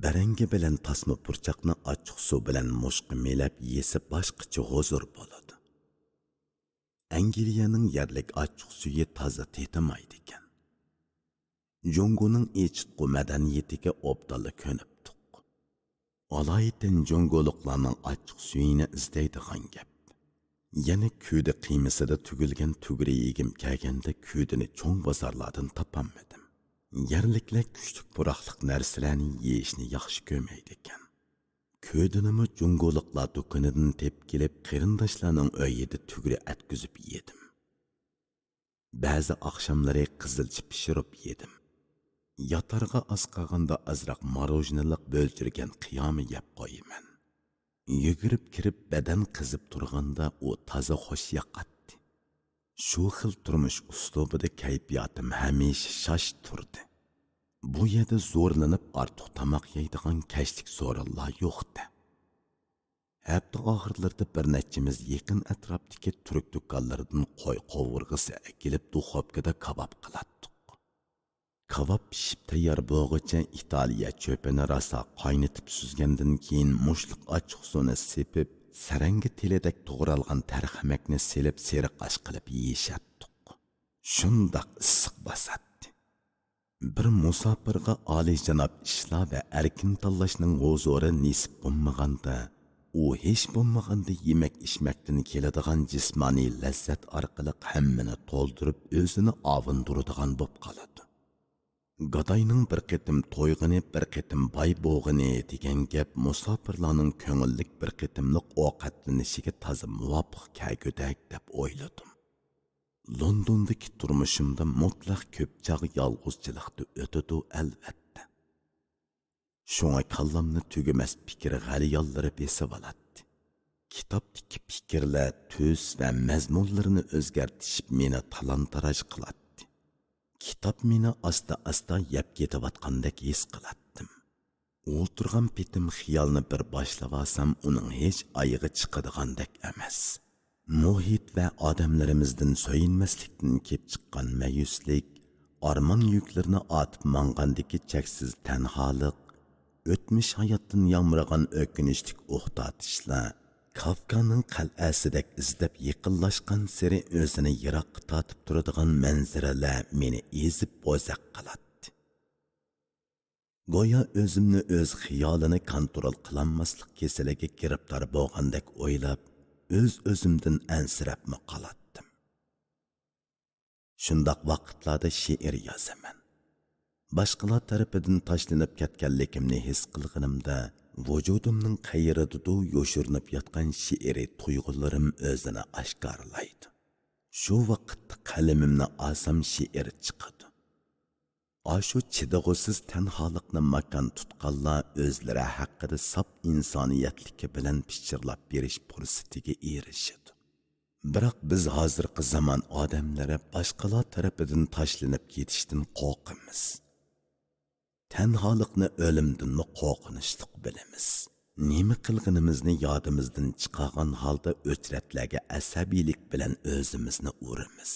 بەرەڭگە بىلەن تاسما پۇرچاقنى ئاچچىقسۇ بىلەن مۇشقا مىلەپ يېسە باشقىچە ھۇزۇر بولىدۇ. ئەنگلىيەنىڭ يەرلىك ئاچچىقسۈيى تازا تېتىمايدىكەن. جۇڭگونىڭ ئېچىتقۇ مەدەنىيىتىگە ئوبدانلا كۆنۈپتۇق. ئالايىتەن جۇڭگولۇقلارنىڭ ئاچچىق سۈيىنى ئىزدەيدىغان گەپ. يەنە كۆدە قىيمىسىدا تۈگۈلگەن تۈگرە يېگۈم كەلگەندە كۆدىنى چوڭ بازارلاردىن تاپالمىدىم. يەرلىكلەر كۈچلۈك پۇراقلىق نەرسىلەرنى يېيىشنى ياخشى كۆرمەيدىكەن. كۆدىنىمۇ جۇڭگولۇقلار دۇكىنىدىن تېپىپ كېلىپ، قېرىنداشلارنىڭ ئۆيىدە تۈگرە ئەتكۈزۈپ يېدىم. بەزى ئاخشاملىرى قىزىلچا پىشۇرۇپ يېدىم. ياتارغا ئاز قالغاندا ئازراق ماروژنىلىق بۆلجۈرگەن قىيامى يەپ قويىمەن. يۈگۈرۈپ كىرىپ بەدەن قىزىپ تۇرغاندا ئۇ تازا خۇش ياقاتتى. شۇ خىل تۇرمۇش ئۇسلۇبىدا كەيپىياتىم ھەمىشە شاش تۇردى. بۇ يەردە زورلىنىپ ئارتۇق تاماق يەيدىغان كەچلىك سورۇنلار يوقتى. ھەپتە ئاخىرلىرىدا بىر نەچچىمىز يېقىن ئەتراپتىكى تۈرك دۇكانلىرىدىن قوي قوۋۇرغىسى ئەكېلىپ، دۇخوپكىدا كاۋاپ قىلاتتۇق. كاۋاپ پىشىپ تەييار بولغۇچە ئىتالىيە چۆپىنى راسا قاينىتىپ سۈزگەندىن كېيىن، مۇشلۇق ئاچچىق سۇنى سېپىپ، سەرەڭگە تېلىدەك توغرالغان تەرخەمەكنى سېلىپ، سېرىق ئاش قىلىپ يېيىشەتتۇق. شۇنداق ئىسسىق باساتتى. بىر مۇساپىرغا ئالىيجاناب ئىشلار ۋە ئەركىن تاللاشنىڭ ھۇزۇرى نېسىپ بولمىغاندا، ئۇ ھېچ بولمىغاندا يېمەك-ئىچمەكتىن كېلىدىغان جىسمانىي لەززەت ئارقىلىق ھەممىنى تولدۇرۇپ، ئۆزىنى ئاۋۇندۇرىدىغان بولۇپ قالىدۇ. گاداينىڭ بىر قېتىم تويغىنى، بىر قېتىم باي بولغىنى دېگەن گەپ مۇساپىرلارنىڭ كۆڭۈللۈك بىر قېتىملىق ئوقەتلىنىشىگە تازا مۇۋاپىق كەلگۈدەك دەپ ئويلىدىم. لوندوندىكى تۇرمۇشۇمدا مۇتلەق كۆپ چاغ يالغۇزچىلىقتا ئۆتىدۇ، ئەلۋەتتە. شۇڭا كاللامنى تۈگىمەس پىكىر غەليانلىرى بېسىۋالاتتى. كىتابتىكى پىكىرلەر تۈس ۋە مەزمۇنلىرىنى ئۆزگەرتىشىپ، مېنى تالان-تاراج قىلاتتى. كىتاب مېنى ئاستا-ئاستا يەپ كېتىۋاتقاندەك ھېس قىلاتتىم. ئولتۇرغان پېتىم خىيالنى بىر باشلىۋالسام، ئۇنىڭ ھېچ ئايىغى چىقىدىغاندەك ئەمەس. مۇھىت ۋە ئادەملىرىمىزدىن سۆيۈنمەسلىكتىن كېلىپ چىققان مەيۈسلۈك، ئارمان يۈكلىرىنى ئارتىپ ماڭغاندىكى چەكسىز تەنھالىق، ئۆتمۈش ھاياتتىن يامرىغان ئۆكۈنۈشلۈك ئۇھ تارتىشلار، كافكانىڭ قەلئەسىدەك ئىزدەپ يېقىنلاشقانسېرى ئۆزىنى يىراققا تارتىپ تۇرىدىغان مەنزىرىلەر مېنى ئېزىپ بوزەك قىلاتتى. گويا ئۆزۈمنى ئۆز خىيالىنى كونترول قىلالماسلىق كېسىلىگە گىرىپتار بولغاندەك ئويلاپ، ئۆز-ئۆزۈمدىن ئەنسىرەپمۇ قالاتتىم. شۇنداق ۋاقىتلاردا شېئىر يازىمەن. باشقىلار تەرىپىدىن تاشلىنىپ كەتكەنلىكىمنى ھېس قىلغىنىمدا، ۋۇجۇدۇمنىڭ قەيىرىدىدۇ يوشۇرۇنۇپ ياتقان شېئىرىي تۇيغۇلىرىم ئۆزىنى ئاشكارىلايدۇ. شۇ ۋاقىتتا قەلىمىمنى ئالسام، شېئىر چىقىدۇ. ئاشۇ چىدىغۇسىز تەنھالىقنى ماكان تۇتقانلار ئۆزلىرى ھەققىدە ساپ ئىنسانىيەتلىكى بىلەن پىچىرلاپ بېرىش پۇرسىتىگە ئېرىشىدۇ. بىراق بىز ھازىرقى زامان ئادەملىرى باشقىلار تەرىپىدىن تاشلىنىپ كېتىشتىن قورقىمىز. تەنھالىقنى ئۆلۈمدىنمۇ قورقۇنچلۇق بىلىمىز. نېمە قىلغىنىمىزنى يادىمىزدىن چىقارغان ھالدا ئۆچرەتلەرگە ئەسەبىيلىك بىلەن ئۆزىمىزنى ئۇرىمىز.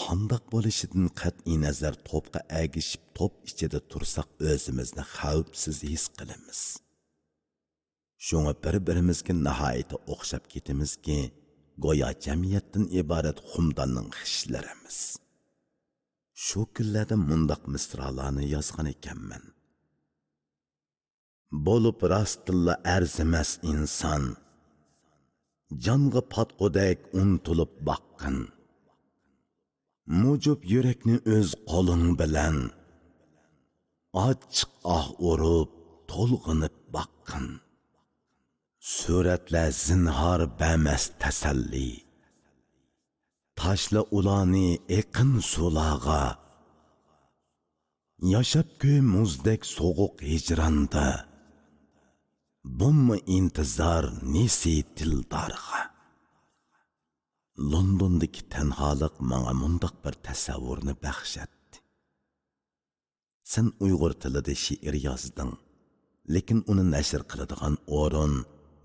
قانداق بولۇشىدىن قەتئىينەزەر، توپقا ئەگىشىپ، توپ ئىچىدە تۇرساق، ئۆزىمىزنى خەۋپسىز ھېس قىلىمىز. شۇڭا بىر-بىرىمىزگە ناھايىتى ئوخشاپ كېتىمىزكى، گويا جەمئىيەتتىن ئىبارەت خۇمداننىڭ خىشلىرىمىز. شۇ كۈنلەردە مۇنداق مىسرالارنى يازغان ئىكەنمەن. بولۇپ راستتىنلا ئەرزىمەس ئىنسان، جانغا پاتقۇدەك ئۇنتۇلۇپ باققىن. مۇجۇپ يۈرەكنى ئۆز قولۇڭ بىلەن ئاچچىق ئاھ ئۇرۇپ، تولغىنىپ باققىن. سۈرەتلە زىنھار بەرمەس تەسەللى. تاشلا ئۇلارنى ئېقىن سۇلارغا. ياشاپ كۆي مۇزدەك سوغۇق ھىجراندا. بولما ئىنتىزار نېسى دىلدارغا. لوندوندىكى تەنھالىق ماڭا مۇنداق بىر تەسەۋۋۇرنى بەخش ئەتتى. سەن ئۇيغۇر تىلىدا شېئىر يازدىڭ، لېكىن ئۇنى نەشر قىلىدىغان ئورۇن،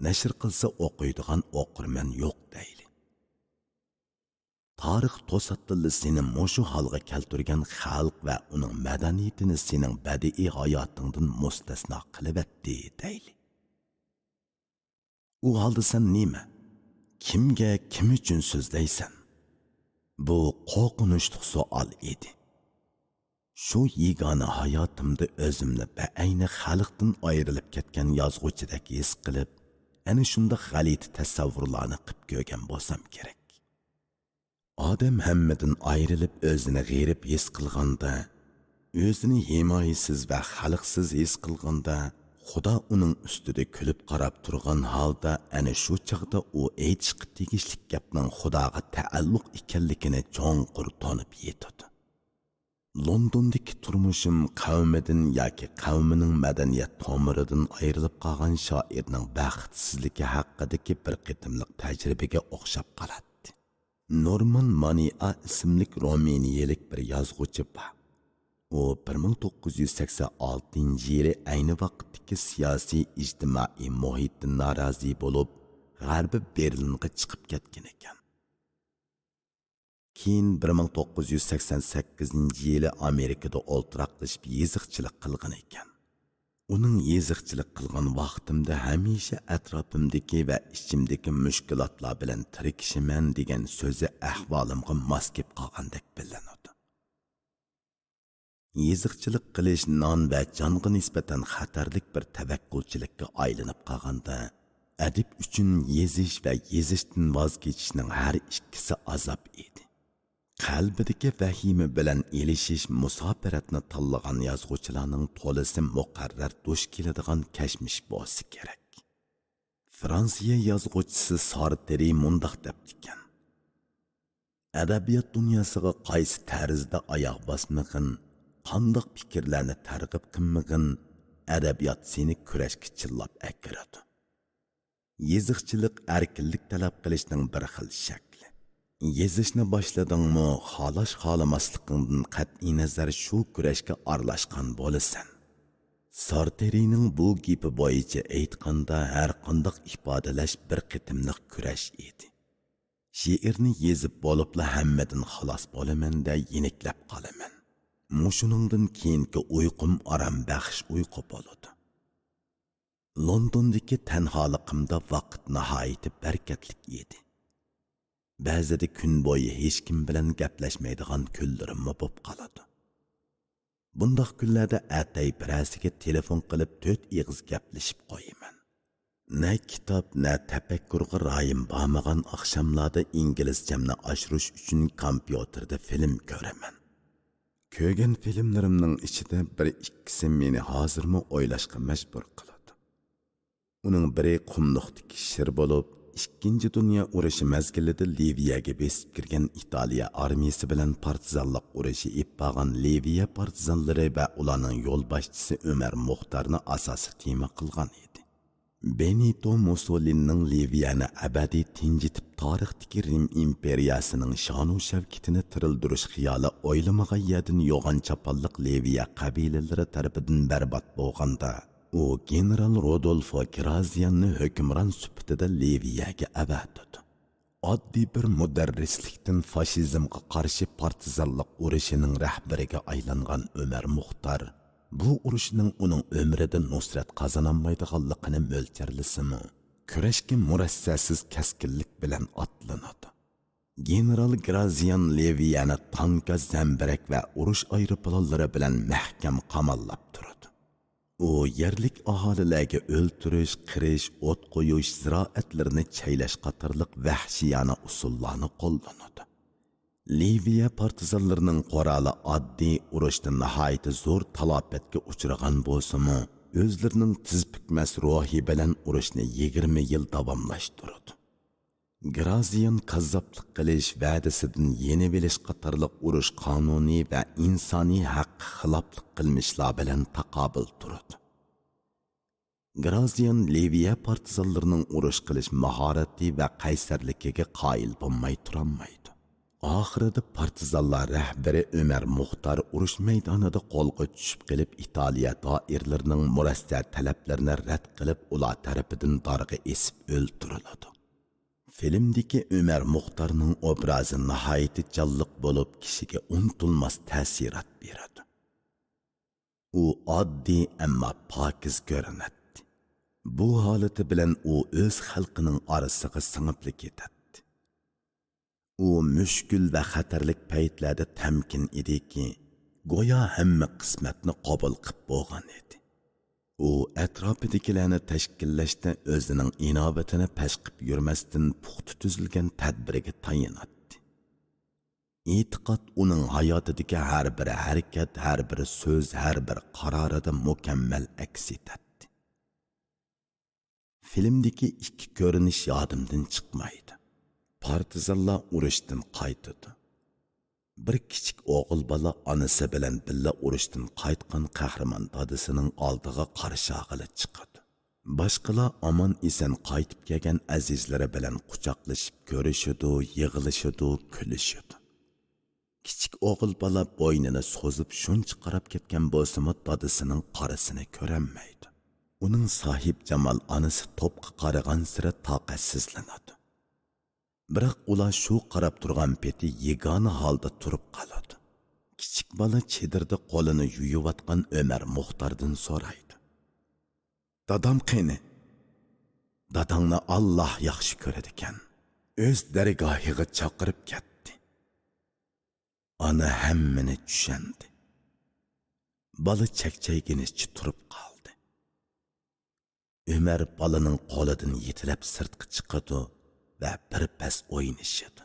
نەشر قىلسا ئوقۇيدىغان ئوقۇرمەن يوق دەيلى. تارىخ توساتتىنلا سېنى مۇشۇ ھالغا كەلتۈرگەن خەلق ۋە ئۇنىڭ مەدەنىيىتىنى سېنىڭ بەدىئىي ھاياتىڭدىن مۇستەسنا قىلىۋەتتى دەيلى. ئۇ ھالدا سەن نېمە؟ كىمگە، كىم ئۈچۈن سۆزلەيسەن؟ بۇ قورقۇنچلۇق سوئال ئىدى. شۇ يېگانە ھاياتىمدا ئۆزۈمنى بەئەينى خەلقتىن ئايرىلىپ كەتكەن يازغۇچىدەك ھېس قىلىپ، ئەنە شۇنداق غەلىتە تەسەۋۋۇرلارنى قىپ كۆرگەن بولسام كېرەك. ئادەم ھەممىدىن ئايرىلىپ ئۆزىنى غېرىب ھېس قىلغاندا، ئۆزىنى ھىمايىسىز ۋە خەلقسىز ھېس قىلغاندا، خۇدا ئۇنىڭ ئۈستىدە كۈلۈپ قاراپ تۇرغان ھالدا، ئەنە شۇ چاغدا ئۇ ئېيتىشقا تېگىشلىك گەپنىڭ خۇداغا تەئەللۇق ئىكەنلىكىنى چوڭقۇر تونۇپ يېتىدۇ. لوندوندىكى تۇرمۇشۇم قەۋمىدىن ياكى قەۋمىنىڭ مەدەنىيەت تومۇرىدىن ئايرىلىپ قالغان شائىرنىڭ بەختسىزلىكى ھەققىدىكى بىر قېتىملىق تەجرىبىگە ئوخشاپ قالاتتى. نورمان مانىئا ئىسىملىك رومىنىيەلىك بىر يازغۇچى بار. ئۇ بىر مىڭ توققۇز يۈز سەكسەن ئالتىنچى يىلى ئەينى ۋاقىتتىكى سىياسىي، ئىجتىمائىي مۇھىتتىن نارازى بولۇپ، غەربىي بېرلىنغا چىقىپ كەتكەن ئىكەن. كېيىن بىر مىڭ توققۇز يۈز سەكسەن سەككىزىنچى يىلى ئامېرىكىدا ئولتۇراقلىشىپ يېزىقچىلىق قىلغان ئىكەن. ئۇنىڭ يېزىقچىلىق قىلغان ۋاقتىمدا ھەمىشە ئەتراپىمدىكى ۋە ئىچىمدىكى مۈشكۈلاتلار بىلەن تىركىشىمەن دېگەن سۆزى ئەھۋالىمغا ماس كېلىپ قالغاندەك بىلىنىدۇ. يېزىقچىلىق قىلىش نان ۋە جانغا نىسبەتەن خەتەرلىك بىر تەۋەككۈلچىلىككە ئايلىنىپ قالغاندا، ئەدىب ئۈچۈن يېزىش ۋە يېزىشتىن ۋاز كېچىشنىڭ ھەر ئىككىسى ئازاب ئىدى. قەلبىدىكى ۋەھىمە بىلەن ئېلىشىش مۇساپىرەتنى تاللىغان يازغۇچىلارنىڭ تولىسى مۇقەررەر دۇچ كېلىدىغان كەچمىش بولسا كېرەك. فرانسىيە يازغۇچىسى سارتېرى مۇنداق دەپتىكەن: «ئەدەبىيات دۇنياسىغا قايسى تەرزدە ئاياغ باسمىغىن، قانداق پىكىرلەرنى تەرغىب قىلمىغىن، ئەدەبىيات سېنى كۈرەشكە چىللاپ ئەكىرىدۇ.» يېزىقچىلىق ئەركىنلىك تەلەپ قىلىشنىڭ بىر خىل شەكلى. يېزىشنى باشلىدىڭمۇ، خالاش-خالىماسلىقىڭدىن قەتئىينەزەر شۇ كۈرەشكە ئارىلاشقان بولىسەن. سارتېرىنىڭ بۇ گېپى بويىچە ئېيتقاندا، ھەرقانداق ئىپادىلەش بىر قېتىملىق كۈرەش ئىدى. شېئىرنى يېزىپ بولۇپلا ھەممىدىن خالاس بولىمەن-دە، يېنىكلەپ قالىمەن. مۇشۇنىڭدىن كېيىنكى ئۇيقۇم ئارام بەخش ئۇيقۇ بولىدۇ. لوندوندىكى تەنھالىقىمدا ۋاقىت ناھايىتى بەرىكەتلىك ئىدى. بەزىدە كۈن بويى ھېچكىم بىلەن گەپلەشمەيدىغان كۈنلىرىممۇ بولۇپ قالىدۇ. بۇنداق كۈنلەردە ئەتەي بىرەرسىگە تېلېفون قىلىپ تۆت ئېغىز گەپلىشىپ قويىمەن. نە كىتاب، نە تەپەككۇرغا رايىم بارمىغان ئاخشاملاردا ئىنگلىزچەمنى ئاشۇرۇش ئۈچۈن كومپيۇتېردا فىلىم كۆرىمەن. كۆرگەن فىلىملىرىمنىڭ ئىچىدە بىر ئىككىسى مېنى ھازىرمۇ ئويلاشقا مەجبۇر قىلىدۇ. ئۇنىڭ بىرى قۇملۇقتىكى شىر بولۇپ، ئىككىنچى دۇنيا ئۇرۇشى مەزگىلىدە لىۋىيەگە بېسىپ كىرگەن ئىتالىيە ئارمىيىسى بىلەن پارتىزانلىق ئۇرۇشى ئېلىپ بارغان لىۋىيە پارتىزانلىرى ۋە ئۇلارنىڭ يولباشچىسى ئۆمەر مۇختارنى ئاساسىي تېما قىلغان ئىدى. بېنىتو مۇسولىنىنىڭ لىۋىيەنى ئەبەدىي تىنجىتىپ، تارىختىكى رىم ئىمپېرىيەسىنىڭ شانۇ شەۋكىتىنى تىرىلدۈرۈش خىيالى ئويلىمىغان يەردىن يوغان چاپانلىق لىۋىيە قەبىلىلىرى تەرىپىدىن بەربات بولغاندا، ئۇ گېنېرال رودولفو گرازىياننى ھۆكۈمران سۈپىتىدە لىۋىيەگە ئەۋەتىدۇ. ئاددىي بىر مۇدەررىسلىكتىن فاشىزمغا قارشى پارتىزانلىق ئۇرۇشىنىڭ رەھبىرىگە ئايلانغان ئۆمەر مۇختار بۇ ئۇرۇشنىڭ ئۇنىڭ ئۆمرىدە نۇسرەت قازانالمايدىغانلىقىنى مۆلچەرلىسىمۇ، كۈرەشكە مۇرەسسەسىز كەسكىنلىك بىلەن ئاتلىنىدۇ. گېنېرال گرازىيان لىۋىيەنى تانكا، زەمبىرەك ۋە ئۇرۇش ئايروپىلانلىرى بىلەن مەھكەم قاماللاپ تۇرىدۇ. ئۇ يەرلىك ئاھالىلەرگە ئۆلتۈرۈش، قىرىش، ئوت قويۇش، زىرائەتلىرىنى چەيلەش قاتارلىق ۋەھشىيانە ئۇسۇللارنى قوللىنىدۇ. لىۋىيە پارتىزانلىرىنىڭ قورالى ئاددىي، ئۇرۇشتا ناھايىتى زور تالاپەتكە ئۇچرىغان بولسىمۇ، ئۆزلىرىنىڭ تىز پۈكمەس روھى بىلەن ئۇرۇشنى يىگىرمە يىل داۋاملاشتۇرىدۇ. گرازىيان كاززاپلىق قىلىش، ۋەدىسىدىن يېنىۋېلىش قاتارلىق ئۇرۇش قانۇنى ۋە ئىنسانىي ھەققە خىلاپلىق قىلمىشلار بىلەن تاقابىل تۇرىدۇ. گرازىيان لىۋىيە پارتىزانلىرىنىڭ ئۇرۇش قىلىش ماھارىتى ۋە قەيسەرلىكىگە قايىل بولماي تۇرالمايدۇ. ئاخىرىدا پارتىزانلار رەھبىرى ئۆمەر مۇختار ئۇرۇش مەيدانىدا قولغا چۈشۈپ قېلىپ، ئىتالىيە دائىرىلىرىنىڭ مۇرەسسە تەلەپلىرىنى رەت قىلىپ، ئۇلار تەرىپىدىن دارغا ئېسىپ ئۆلتۈرۈلىدۇ. فىلىمدىكى ئۆمەر مۇختارنىڭ ئوبرازى ناھايىتى جانلىق بولۇپ، كىشىگە ئۇنتۇلماس تەسىرات بېرىدۇ. ئۇ ئاددىي، ئەمما پاكىز كۆرۈنەتتى. بۇ ھالىتى بىلەن ئۇ ئۆز خەلقىنىڭ ئارىسىغا سىڭىپلا كېتەتتى. ئۇ مۈشكۈل ۋە خەتەرلىك پەيتلەردە تەمكىن ئىدىكى، گويا ھەممە قىسمەتنى قوبۇل قىپ بولغان ئىدى. ئۇ ئەتراپىدىكىلەرنى تەشكىللەشتە ئۆزىنىڭ ئىناۋىتىنى پەش قىپ يۈرمەستىن، پۇختا تۈزۈلگەن تەدبىرگە تايىناتتى. ئېتىقاد ئۇنىڭ ھاياتىدىكى ھەر بىر ھەرىكەت، ھەر بىر سۆز، ھەر بىر قارارىدا مۇكەممەل ئەكس ئېتەتتى. فىلىمدىكى ئىككى كۆرۈنۈش يادىمدىن چىقمايدۇ. پارتىزانلار ئۇرۇشتىن قايتىدۇ. بىر كىچىك ئوغۇل بالا ئانىسى بىلەن بىللە ئۇرۇشتىن قايتقان قەھرىمان دادىسىنىڭ ئالدىغا قارشى ئالغىلى چىقىدۇ. باشقىلار ئامان-ئېسەن قايتىپ كەلگەن ئەزىزلىرى بىلەن قۇچاقلىشىپ كۆرۈشىدۇ، يىغلىشىدۇ، كۈلۈشىدۇ. كىچىك ئوغۇل بالا بوينىنى سوزۇپ شۇنچە قاراپ كەتكەن بولسىمۇ، دادىسىنىڭ قارىسىنى كۆرەلمەيدۇ. ئۇنىڭ ساھىبجامال ئانىسى توپقا قارىغانسېرى تاقەتسىزلىنىدۇ. بىراق ئۇلار شۇ قاراپ تۇرغان پېتى يېگانە ھالدا تۇرۇپ قالىدۇ. كىچىك بالا چېدىردا قولىنى يۇيۇۋاتقان ئۆمەر مۇختاردىن سورايدۇ: «دادام قېنى؟» «داداڭنى ئاللاھ ياخشى كۆرىدىكەن. ئۆز دەرگاھىغا چاقىرىپ كەتتى.» ئانا ھەممىنى چۈشەندى. بالا چەكچەيگىنىچە تۇرۇپ قالدى. ئۆمەر بالىنىڭ قولىدىن يېتىلەپ سىرتقا چىقىدۇ ۋە بىر پەس ئوينىشىدۇ.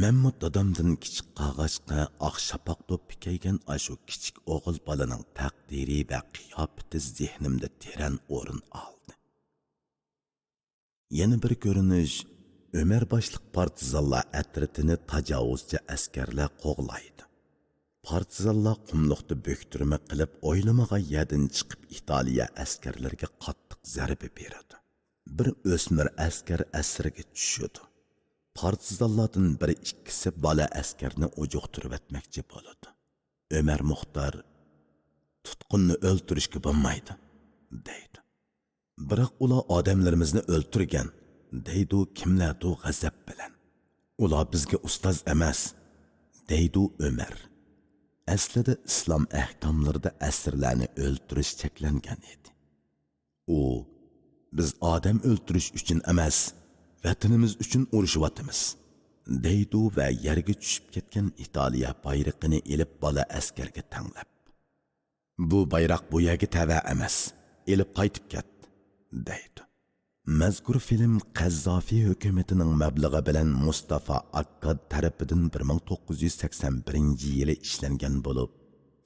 مەنمۇ دادامدىن كىچىك قالغاچقا، ئاق شاپاق دوپپا كىيگەن ئاشۇ كىچىك ئوغۇل بالىنىڭ تەقدىرى ۋە قىياپىتى زېھنىمدە تېرەن ئورۇن ئالدى. يەنە بىر كۆرۈنۈش، ئۆمەر باشلىق پارتىزانلار ئەترىتىنى تاجاۋۇزچى ئەسكەرلەر قوغلايدۇ. پارتىزانلار قۇملۇقتا بۆكتۈرمە قىلىپ، ئويلىمىغان يەردىن چىقىپ، ئىتالىيە ئەسكەرلىرىگە قاتتىق زەربە بېرىدۇ. بىر ئۆسمۈر ئەسكەر ئەسىرگە چۈشىدۇ. پارتىزانلاردىن بىر ئىككىسى بالا ئەسكەرنى ئۇجۇقتۇرۇۋەتمەكچى بولىدۇ. ئۆمەر مۇختار: «تۇتقۇننى ئۆلتۈرۈشكە بولمايدۇ» دەيدۇ. «بىراق ئۇلار ئادەملىرىمىزنى ئۆلتۈرگەن» دەيدۇ كىملەردۇ غەزەپ بىلەن. «ئۇلار بىزگە ئۇستاز ئەمەس» دەيدۇ ئۆمەر. ئەسلىدە ئىسلام ئەھكاملىرىدا ئەسىرلەرنى ئۆلتۈرۈش چەكلەنگەن ئىدى. ئۇ: «بىز ئادەم ئۆلتۈرۈش ئۈچۈن ئەمەس، ۋەتىنىمىز ئۈچۈن ئۇرۇشۇۋاتىمىز» دەيدۇ ۋە يەرگە چۈشۈپ كەتكەن ئىتالىيە بايرىقىنى ئېلىپ، بالا ئەسكەرگە تەڭلەپ: «بۇ بايراق بۇ يەرگە تەۋە ئەمەس، ئېلىپ قايتىپ كەت» دەيدۇ. مەزكۇر فىلىم قەززافى ھۆكۈمىتىنىڭ مەبلىغى بىلەن مۇستافا ئاككاد تەرىپىدىن بىر مىڭ توققۇز يۈز سەكسەن بىرىنچى يىلى ئىشلەنگەن بولۇپ،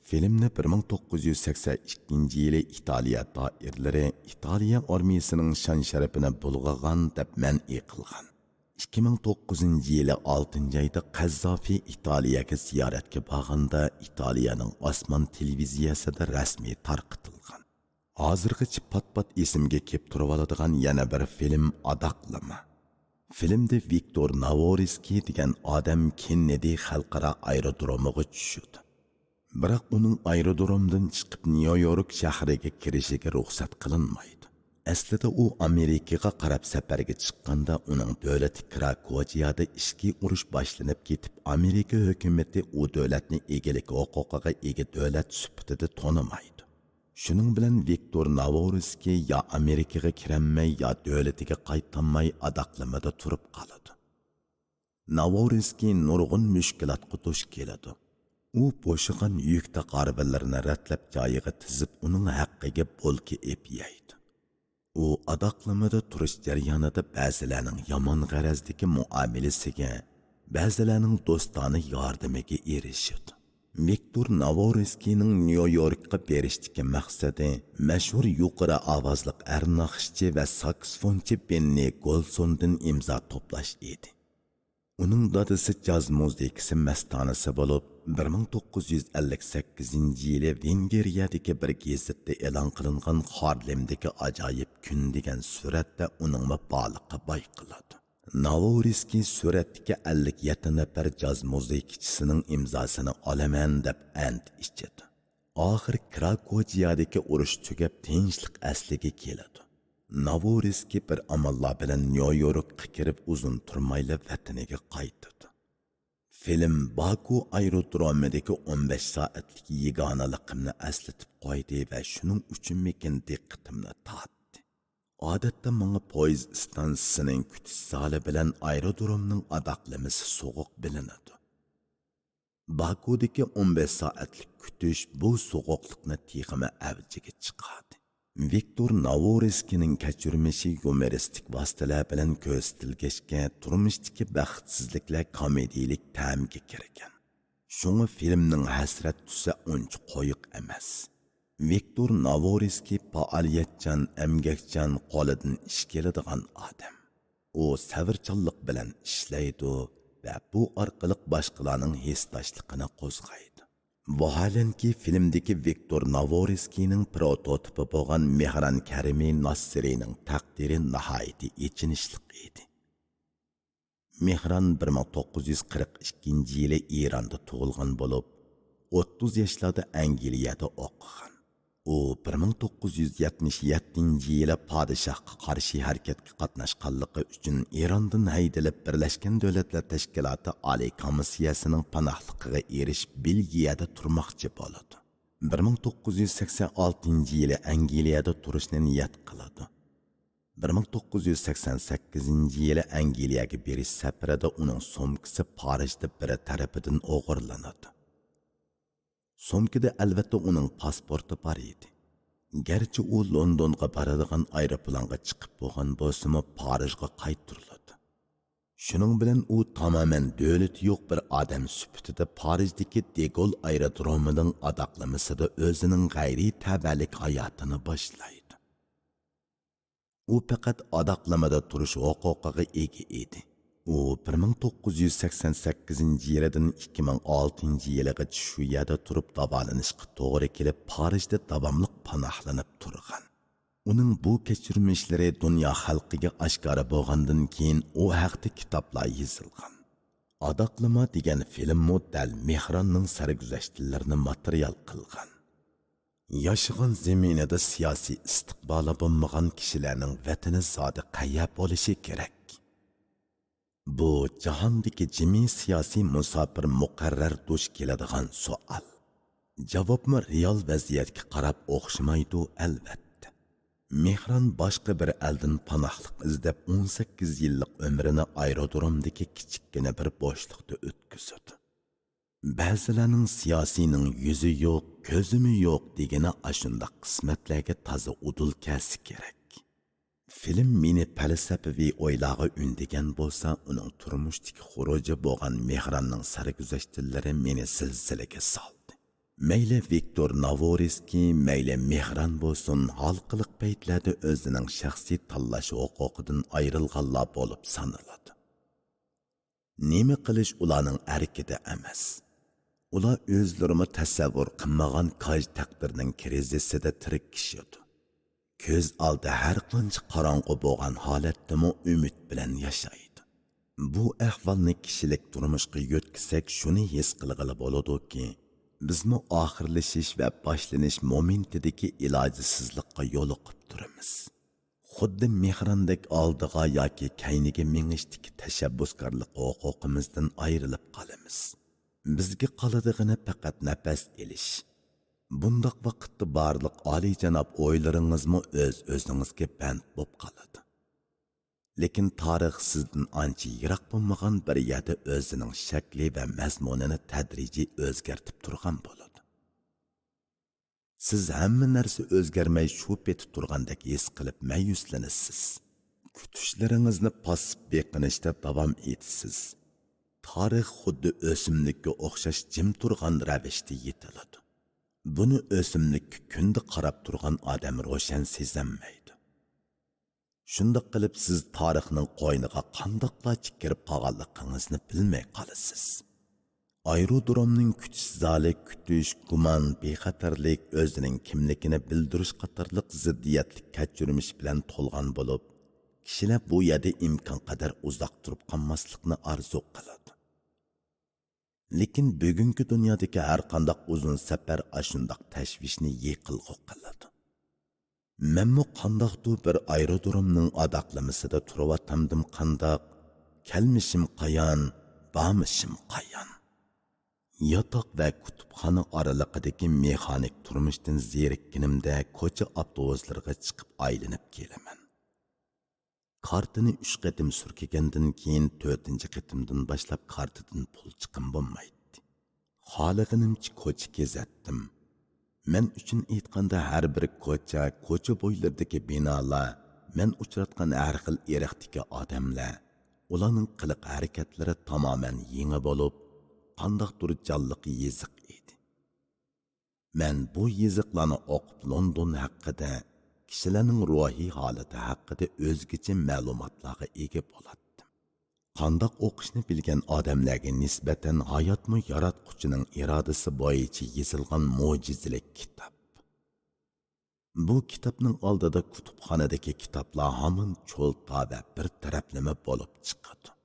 فىلىمنى بىر مىڭ توققۇز يۈز سەكسەن ئىككىنچى يىلى ئىتالىيە دائىرىلىرى ئىتالىيە ئارمىيىسىنىڭ شان-شەرىپىنى بۇلغىغان دەپ مەنئى قىلغان. ئىككى مىڭ توققۇزىنچى يىلى ئالتىنچى ئايدا قەززافى ئىتالىيەگە زىيارەتكە بارغاندا، ئىتالىيەنىڭ ئاسمان تېلېۋىزىيەسىدە رەسمىي تارقىتىلغان. ھازىرغىچە پات-پات ئېسىمگە كېلىپ تۇرۇۋالىدىغان يەنە بىر فىلىم ئاداقلىما. فىلىمدە ۋىكتور ناۋورسكىي دېگەن ئادەم كېننېدى خەلقئارا ئايرودرومىغا چۈشىدۇ. بىراق ئۇنىڭ ئايرودرومدىن چىقىپ نيۇ يورك شەھىرىگە كىرىشىگە رۇخسەت قىلىنمايدۇ. ئەسلىدە ئۇ ئامېرىكىغا قاراپ سەپەرگە چىققاندا، ئۇنىڭ دۆلىتى كراكوچىيادا ئىچكى ئۇرۇش باشلىنىپ كېتىپ، ئامېرىكا ھۆكۈمىتى ئۇ دۆلەتنى ئىگىلىك ھوقۇقىغا ئىگە دۆلەت سۈپىتىدە تونۇمايدۇ. شۇنىڭ بىلەن ۋىكتور ناۋورسكىي يا ئامېرىكىغا كىرەلمەي، يا دۆلىتىگە قايتالماي ئاداقلىمىدا تۇرۇپ قالىدۇ. ناۋورسكىي نۇرغۇن مۈشكۈلاتقا دۇچ كېلىدۇ. ئۇ بوشىغان يۈك تاقارىۋىلىرىنى رەتلەپ جايىغا تىزىپ، ئۇنىڭ ھەققىگە بولكا ئېپ يەيدۇ. ئۇ ئاداقلىمىدا تۇرۇش جەريانىدا بەزىلەرنىڭ يامان غەرەزدىكى مۇئامىلىسىگە، بەزىلەرنىڭ دوستانە ياردىمىگە ئېرىشىدۇ. ۋىكتور ناۋورسكىينىڭ نيۇ يوركقا بېرىشتىكى مەقسىتى مەشھۇر يۇقىرى ئاۋازلىق ئەر ناخشىچى ۋە ساكسفونچى بېننى گولسوندىن ئىمزا توپلاش ئىدى. ئۇنىڭ دادىسى جاز مۇزىكىسى مەستانىسى بولۇپ، بىر مىڭ توققۇز يۈز ئەللىك سەككىزىنچى يىلى ۋېنگىرىيەدىكى بىر گېزىتتە ئېلان قىلىنغان خارلېمدىكى ئاجايىپ كۈن دېگەن سۈرەتتە ئۇنىڭمۇ بارلىققا بايقىلىدۇ. ناۋورسكىي سۈرەتتىكى ئەللىك يەتتە نەپەر جاز مۇزىكىچىسىنىڭ ئىمزاسىنى ئالىمەن دەپ ئەنت ئىچىدۇ. ئاخىر كراكوچىيادىكى ئۇرۇش تۈگەپ، تىنچلىق ئەسلىگە كېلىدۇ. ناۋورسكىي بىر ئاماللار بىلەن نيۇ يوركقا كىرىپ، ئۇزۇن تۇرمايلا ۋەتىنىگە قايتىدۇ. فىلىم باكۇ ئايرودرومىدىكى ئون بەش سائەتلىك يېگانىلىقىمنى ئەسلىتىپ قويدى ۋە شۇنىڭ ئۈچۈنمىكىن دىققىتىمنى تارتتى. ئادەتتە ماڭا پويىز ئىستانسىسىنىڭ كۈتۈش زالى بىلەن ئايرودرومنىڭ ئاداقلىمىسى سوغۇق بىلىنىدۇ. باكۇدىكى ئون بەش سائەتلىك كۈتۈش بۇ سوغۇقلۇقنى تېخىمۇ ئەۋجىگە چىقاردى. ۋىكتور ناۋورىسكىنىڭ كەچۈرمىشى يۇمۇرىستىك ۋاسىتىلەر بىلەن كۆرسىتىلگەچكە، تۇرمۇشتىكى بەختسىزلىكلەر كومېدىيىلىك تەمگە كىرگەن. شۇڭا فىلىمنىڭ ھەسرەت تۈسى ئۇنچە قويۇق ئەمەس. ۋىكتور ناۋورىسكىي پائالىيەتچان، ئەمگەكچان، قولىدىن ئىش كېلىدىغان ئادەم. ئۇ سەۋرچانلىق بىلەن ئىشلەيدۇ ۋە بۇ ئارقىلىق باشقىلارنىڭ ھېسداشلىقىنى قوزغايدۇ. ۋاھالەنكى، فىلىمدىكى ۋىكتور ناۋورىسكىينىڭ پروتوتىپى بولغان مېھران كەرىمى ناسىرىنىڭ تەقدىرى ناھايىتى ئېچىنىشلىق ئىدى. مېھران بىر مىڭ توققۇز يۈز قىرىق ئىككىنچى يىلى ئىراندا تۇغۇلغان بولۇپ، ئوتتۇز ياشلاردا ئەنگلىيەدە ئوقۇغان. ئۇ بىر مىڭ توققۇز يۈز يەتمىش يەتتىنچى يىلى پادىشاھقا قارشى ھەرىكەتكە قاتناشقانلىقى ئۈچۈن ئىراندىن ھەيدىلىپ، بىرلەشكەن دۆلەتلەر تەشكىلاتى ئالىي كومىسسىيەسىنىڭ پاناھلىقىغا ئېرىشىپ، بېلگىيەدە تۇرماقچى بولىدۇ. بىر مىڭ توققۇز يۈز سەكسەن ئالتىنچى يىلى ئەنگلىيەدە تۇرۇشنى نىيەت قىلىدۇ. بىر مىڭ توققۇز يۈز سەكسەن سەككىزىنچى يىلى ئەنگلىيەگە بېرىش سەپىرىدە ئۇنىڭ سومكىسى پارىژدا بىرى تەرىپىدىن ئوغرىلىنىدۇ. سومكىدا ئەلۋەتتە ئۇنىڭ پاسپورتى بار ئىدى. گەرچە ئۇ لوندونغا بارىدىغان ئايروپىلانغا چىقىپ بولغان بولسىمۇ، پارىژغا قايتۇرۇلىدۇ. شۇنىڭ بىلەن ئۇ تامامەن دۆلىتى يوق بىر ئادەم سۈپىتىدە پارىژدىكى دېگول ئايرودرومىنىڭ ئاداقلىمىسىدا ئۆزىنىڭ غەيرىي تەۋەلىك ھاياتىنى باشلايدۇ. ئۇ پەقەت ئاداقلىمىدا تۇرۇش ھوقۇقىغا ئىگە ئىدى. ئۇ بىر مىڭ توققۇز يۈز سەكسەن سەككىزىنچى يىلىدىن ئىككى مىڭ ئالتىنچى يىلىغىچە شۇ يەردە تۇرۇپ داۋالىنىشقا توغرا كېلىپ، پارىژدا داۋاملىق پاناھلىنىپ تۇرغان. ئۇنىڭ بۇ كەچۈرمىشلىرى دۇنيا خەلقىگە ئاشكارا بولغاندىن كېيىن، ئۇ ھەقتە كىتابلار يېزىلغان. ئاداقلىما دېگەن فىلىممۇ دەل مېھراننىڭ سەرگۈزەشتلىرىنى ماتېرىيال قىلغان. ياشىغان زېمىنىدا سىياسىي ئىستىقبالى بولمىغان كىشىلەرنىڭ ۋەتىنى زادى قەيەر بولۇشى كېرەك؟ بۇ جاھاندىكى جىمى سىياسىي مۇساپىر مۇقەررەر دۇچ كېلىدىغان سوئال. جاۋابمۇ رېئال ۋەزىيەتكە قاراپ ئوخشىمايدۇ، ئەلۋەتتە. مېھران باشقا بىر ئەلدىن پاناھلىق ئىزدەپ، ئون سەككىز يىللىق ئۆمرىنى ئايرودرومدىكى كىچىككىنە بىر بوشلۇقتا ئۆتكۈزىدۇ. بەزىلەرنىڭ سىياسىينىڭ يۈزى يوق، كۆزىمۇ يوق دېگىنى ئاشۇنداق قىسمەتلەرگە تازا ئۇدۇل كەلسە كېرەك. فىلىم مېنى پەلسەپىۋى ئويلارغا ئۈندىگەن بولسا، ئۇنىڭ تۇرمۇشتىكى خۇرۇجى بولغان مېھراننىڭ سەرگۈزەشتلىرى مېنى زىلزىلىگە سالدى. مەيلى ۋىكتور ناۋورىسكىي، مەيلى مېھران بولسۇن، ھالقىلىق پەيتلەردە ئۆزىنىڭ شەخسىي تاللاش ھوقۇقىدىن ئايرىلغانلار بولۇپ سانىلىدۇ. نېمە قىلىش ئۇلارنىڭ ئەركىدە ئەمەس. ئۇلار ئۆزلىرىمۇ تەسەۋۋۇر قىلمىغان كاج تەقدىرنىڭ كىرىزىسىدە تىركىشىدۇ. كۆز ئالدى ھەر قانچە قاراڭغۇ بولغان ھالەتتىمۇ ئۈمىد بىلەن ياشايدۇ. بۇ ئەھۋالنى كىشىلىك تۇرمۇشقا يۆتكىسەك، شۇنى ھېس قىلغىلى بولىدۇكى، بىزمۇ ئاخىرلىشىش ۋە باشلىنىش مومېنتىدىكى ئىلاجسىزلىققا يولۇقۇپ تۇرىمىز. خۇددى مېھراندەك ئالدىغا ياكى كەينىگە مېڭىشتىكى تەشەببۇسكارلىق ھوقۇقىمىزدىن ئايرىلىپ قالىمىز. بىزگە قالىدىغىنى پەقەت نەپەس ئېلىش. بۇنداق ۋاقىتتا بارلىق ئالىيجاناب ئويلىرىڭىزمۇ ئۆز-ئۆزىڭىزگە بەند بولۇپ قالىدۇ. لېكىن تارىخ سىزدىن ئانچە يىراق بولمىغان بىر يەردە ئۆزىنىڭ شەكلى ۋە مەزمۇنىنى تەدرىجىي ئۆزگەرتىپ تۇرغان بولىدۇ. سىز ھەممە نەرسە ئۆزگەرمەي شۇ پېتى تۇرغاندەك ھېس قىلىپ مەيۈسلىنىسىز. كۈتۈشلىرىڭىزنى پاسسىپ بېقىنىشتا داۋام ئېتىسىز. تارىخ خۇددى ئۆسۈملۈككە ئوخشاش جىم تۇرغان رەۋىشتە يېتىلىدۇ. بۇنى ئۆسۈملۈككە كۈندە قاراپ تۇرغان ئادەم روشەن سېزەلمەيدۇ. شۇنداق قىلىپ سىز تارىخنىڭ قوينىغا قانداقلارچە كىرىپ قالغانلىقىڭىزنى بىلمەي قالىسىز. ئايرودرومنىڭ كۈتۈش زالى كۈتۈش، گۇمان، بىخەتەرلىك، ئۆزىنىڭ كىملىكىنى بىلدۈرۈش قاتارلىق زىددىيەتلىك كەچۈرمىش بىلەن تولغان بولۇپ، كىشىلەر بۇ يەردە ئىمكانقەدەر ئۇزاق تۇرۇپ قالماسلىقنى ئارزۇ قىلىدۇ. لېكىن بۈگۈنكى دۇنيادىكى ھەرقانداق ئۇزۇن سەپەر ئاشۇنداق تەشۋىشنى يېقىلغۇ قىلىدۇ. مەنمۇ قانداقتۇ بىر ئايرودرومنىڭ ئاداقلىمىسىدا تۇرۇۋاتامدىم قانداق، كەلمىشىم قايان، بارمىشىم قايان؟ ياتاق ۋە كۇتۇپخانا ئارىلىقىدىكى مېخانىك تۇرمۇشتىن زېرىككىنىمدە كوچا ئاپتوبۇسلىرىغا چىقىپ ئايلىنىپ كېلىمەن. كارتىنى ئۈچ قېتىم سۈركىگەندىن كېيىن، تۆتىنچى قېتىمدىن باشلاپ كارتىدىن پۇل چىقىم بولمايتتى. خالىغىنىمچە كوچا كېزەتتىم. مەن ئۈچۈن ئېيتقاندا، ھەر بىر كوچا، كوچا بويلىرىدىكى بىنالار، مەن ئۇچراتقان ھەر خىل ئىرقتىكى ئادەملەر، ئۇلارنىڭ قىلىق ھەرىكەتلىرى تامامەن يېڭى بولۇپ، قانداقتۇر جانلىق يېزىق ئىدى. مەن بۇ يېزىقلارنى ئوقۇپ، لوندون ھەققىدە، كىشىلەرنىڭ روھىي ھالىتى ھەققىدە ئۆزگىچە مەلۇماتلارغا ئىگە بولاتتىم. قانداق ئوقۇشنى بىلگەن ئادەملەرگە نىسبەتەن ھاياتمۇ ياراتقۇچىنىڭ ئىرادىسى بويىچە يېزىلغان مۆجىزىلىك كىتاب. بۇ كىتابنىڭ ئالدىدا كۇتۇپخانىدىكى كىتابلار ھامان چولتا ۋە بىر تەرەپلىمە بولۇپ چىقىدۇ.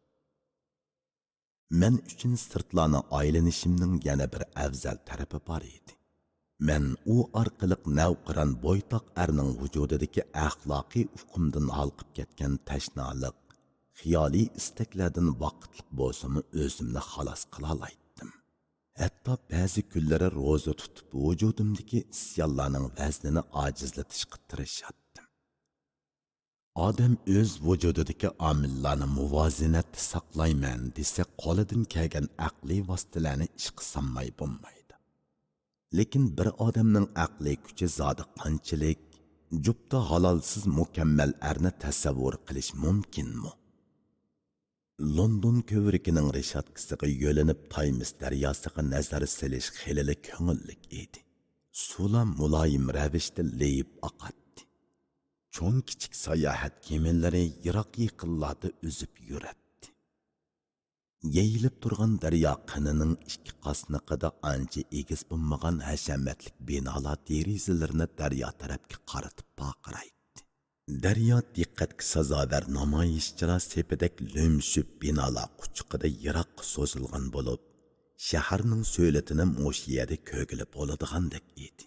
مەن ئۈچۈن سىرتلارنى ئايلىنىشىمنىڭ يەنە بىر ئەۋزەل تەرىپى بار ئىدى. مەن ئۇ ئارقىلىق نەۋقىران بويتاق ئەرنىڭ ۋۇجۇدىدىكى ئەخلاقىي ئۇقۇمدىن ھالقىپ كەتكەن تەشنالىق، خىيالىي ئىستەكلەردىن ۋاقىتلىق بولسىمۇ ئۆزۈمنى خالاس قىلالايتتىم. ھەتتا بەزى كۈنلىرى روزا تۇتۇپ، ۋۇجۇدۇمدىكى ئىسيانلارنىڭ ۋەزنىنى ئاجىزلىتىشقا تىرىشاتتىم. ئادەم ئۆز ۋۇجۇدىدىكى ئامىللارنى مۇۋازىنەتتە ساقلايمەن دېسە، قولىدىن كەلگەن ئەقلىي ۋاسىتىلەرنى ئىشقا سالماي بولمايدۇ. لېكىن بىر ئادەمنىڭ ئەقلىي كۈچى زادى قانچىلىك؟ جۈپتە ھالالسىز مۇكەممەل ئەرنى تەسەۋۋۇر قىلىش مۇمكىنمۇ؟ لوندون كۆۋرۈكىنىڭ رېشاتكىسىغا يۆلىنىپ، تايمىس دەرياسىغا نەزەر سېلىش خېلىلا كۆڭۈللۈك ئىدى. سۇلار مۇلايىم رەۋىشتە لېيىپ ئاقاتتى. چوڭ-كىچىك ساياھەت كېمىلىرى يىراق يېقىنلاردا ئۈزۈپ يۈرەتتى. يېيىلىپ تۇرغان دەريا قىنىنىڭ ئىككى قاسنىقىدا ئانچە ئېگىز بولمىغان ھەشەمەتلىك بىنالار دېرىزىلىرىنى دەريا تەرەپكە قارىتىپ پارقىرايتتى. دەريا دىققەتكە سازاۋەر نامايىشچىلار سېپىدەك لۆمشۈپ، بىنالار قۇچىقىدا يىراققا سوزۇلغان بولۇپ، شەھەرنىڭ سۆلىتىنى مۇشۇ يەردە كۆرگىلى بولىدىغاندەك ئىدى.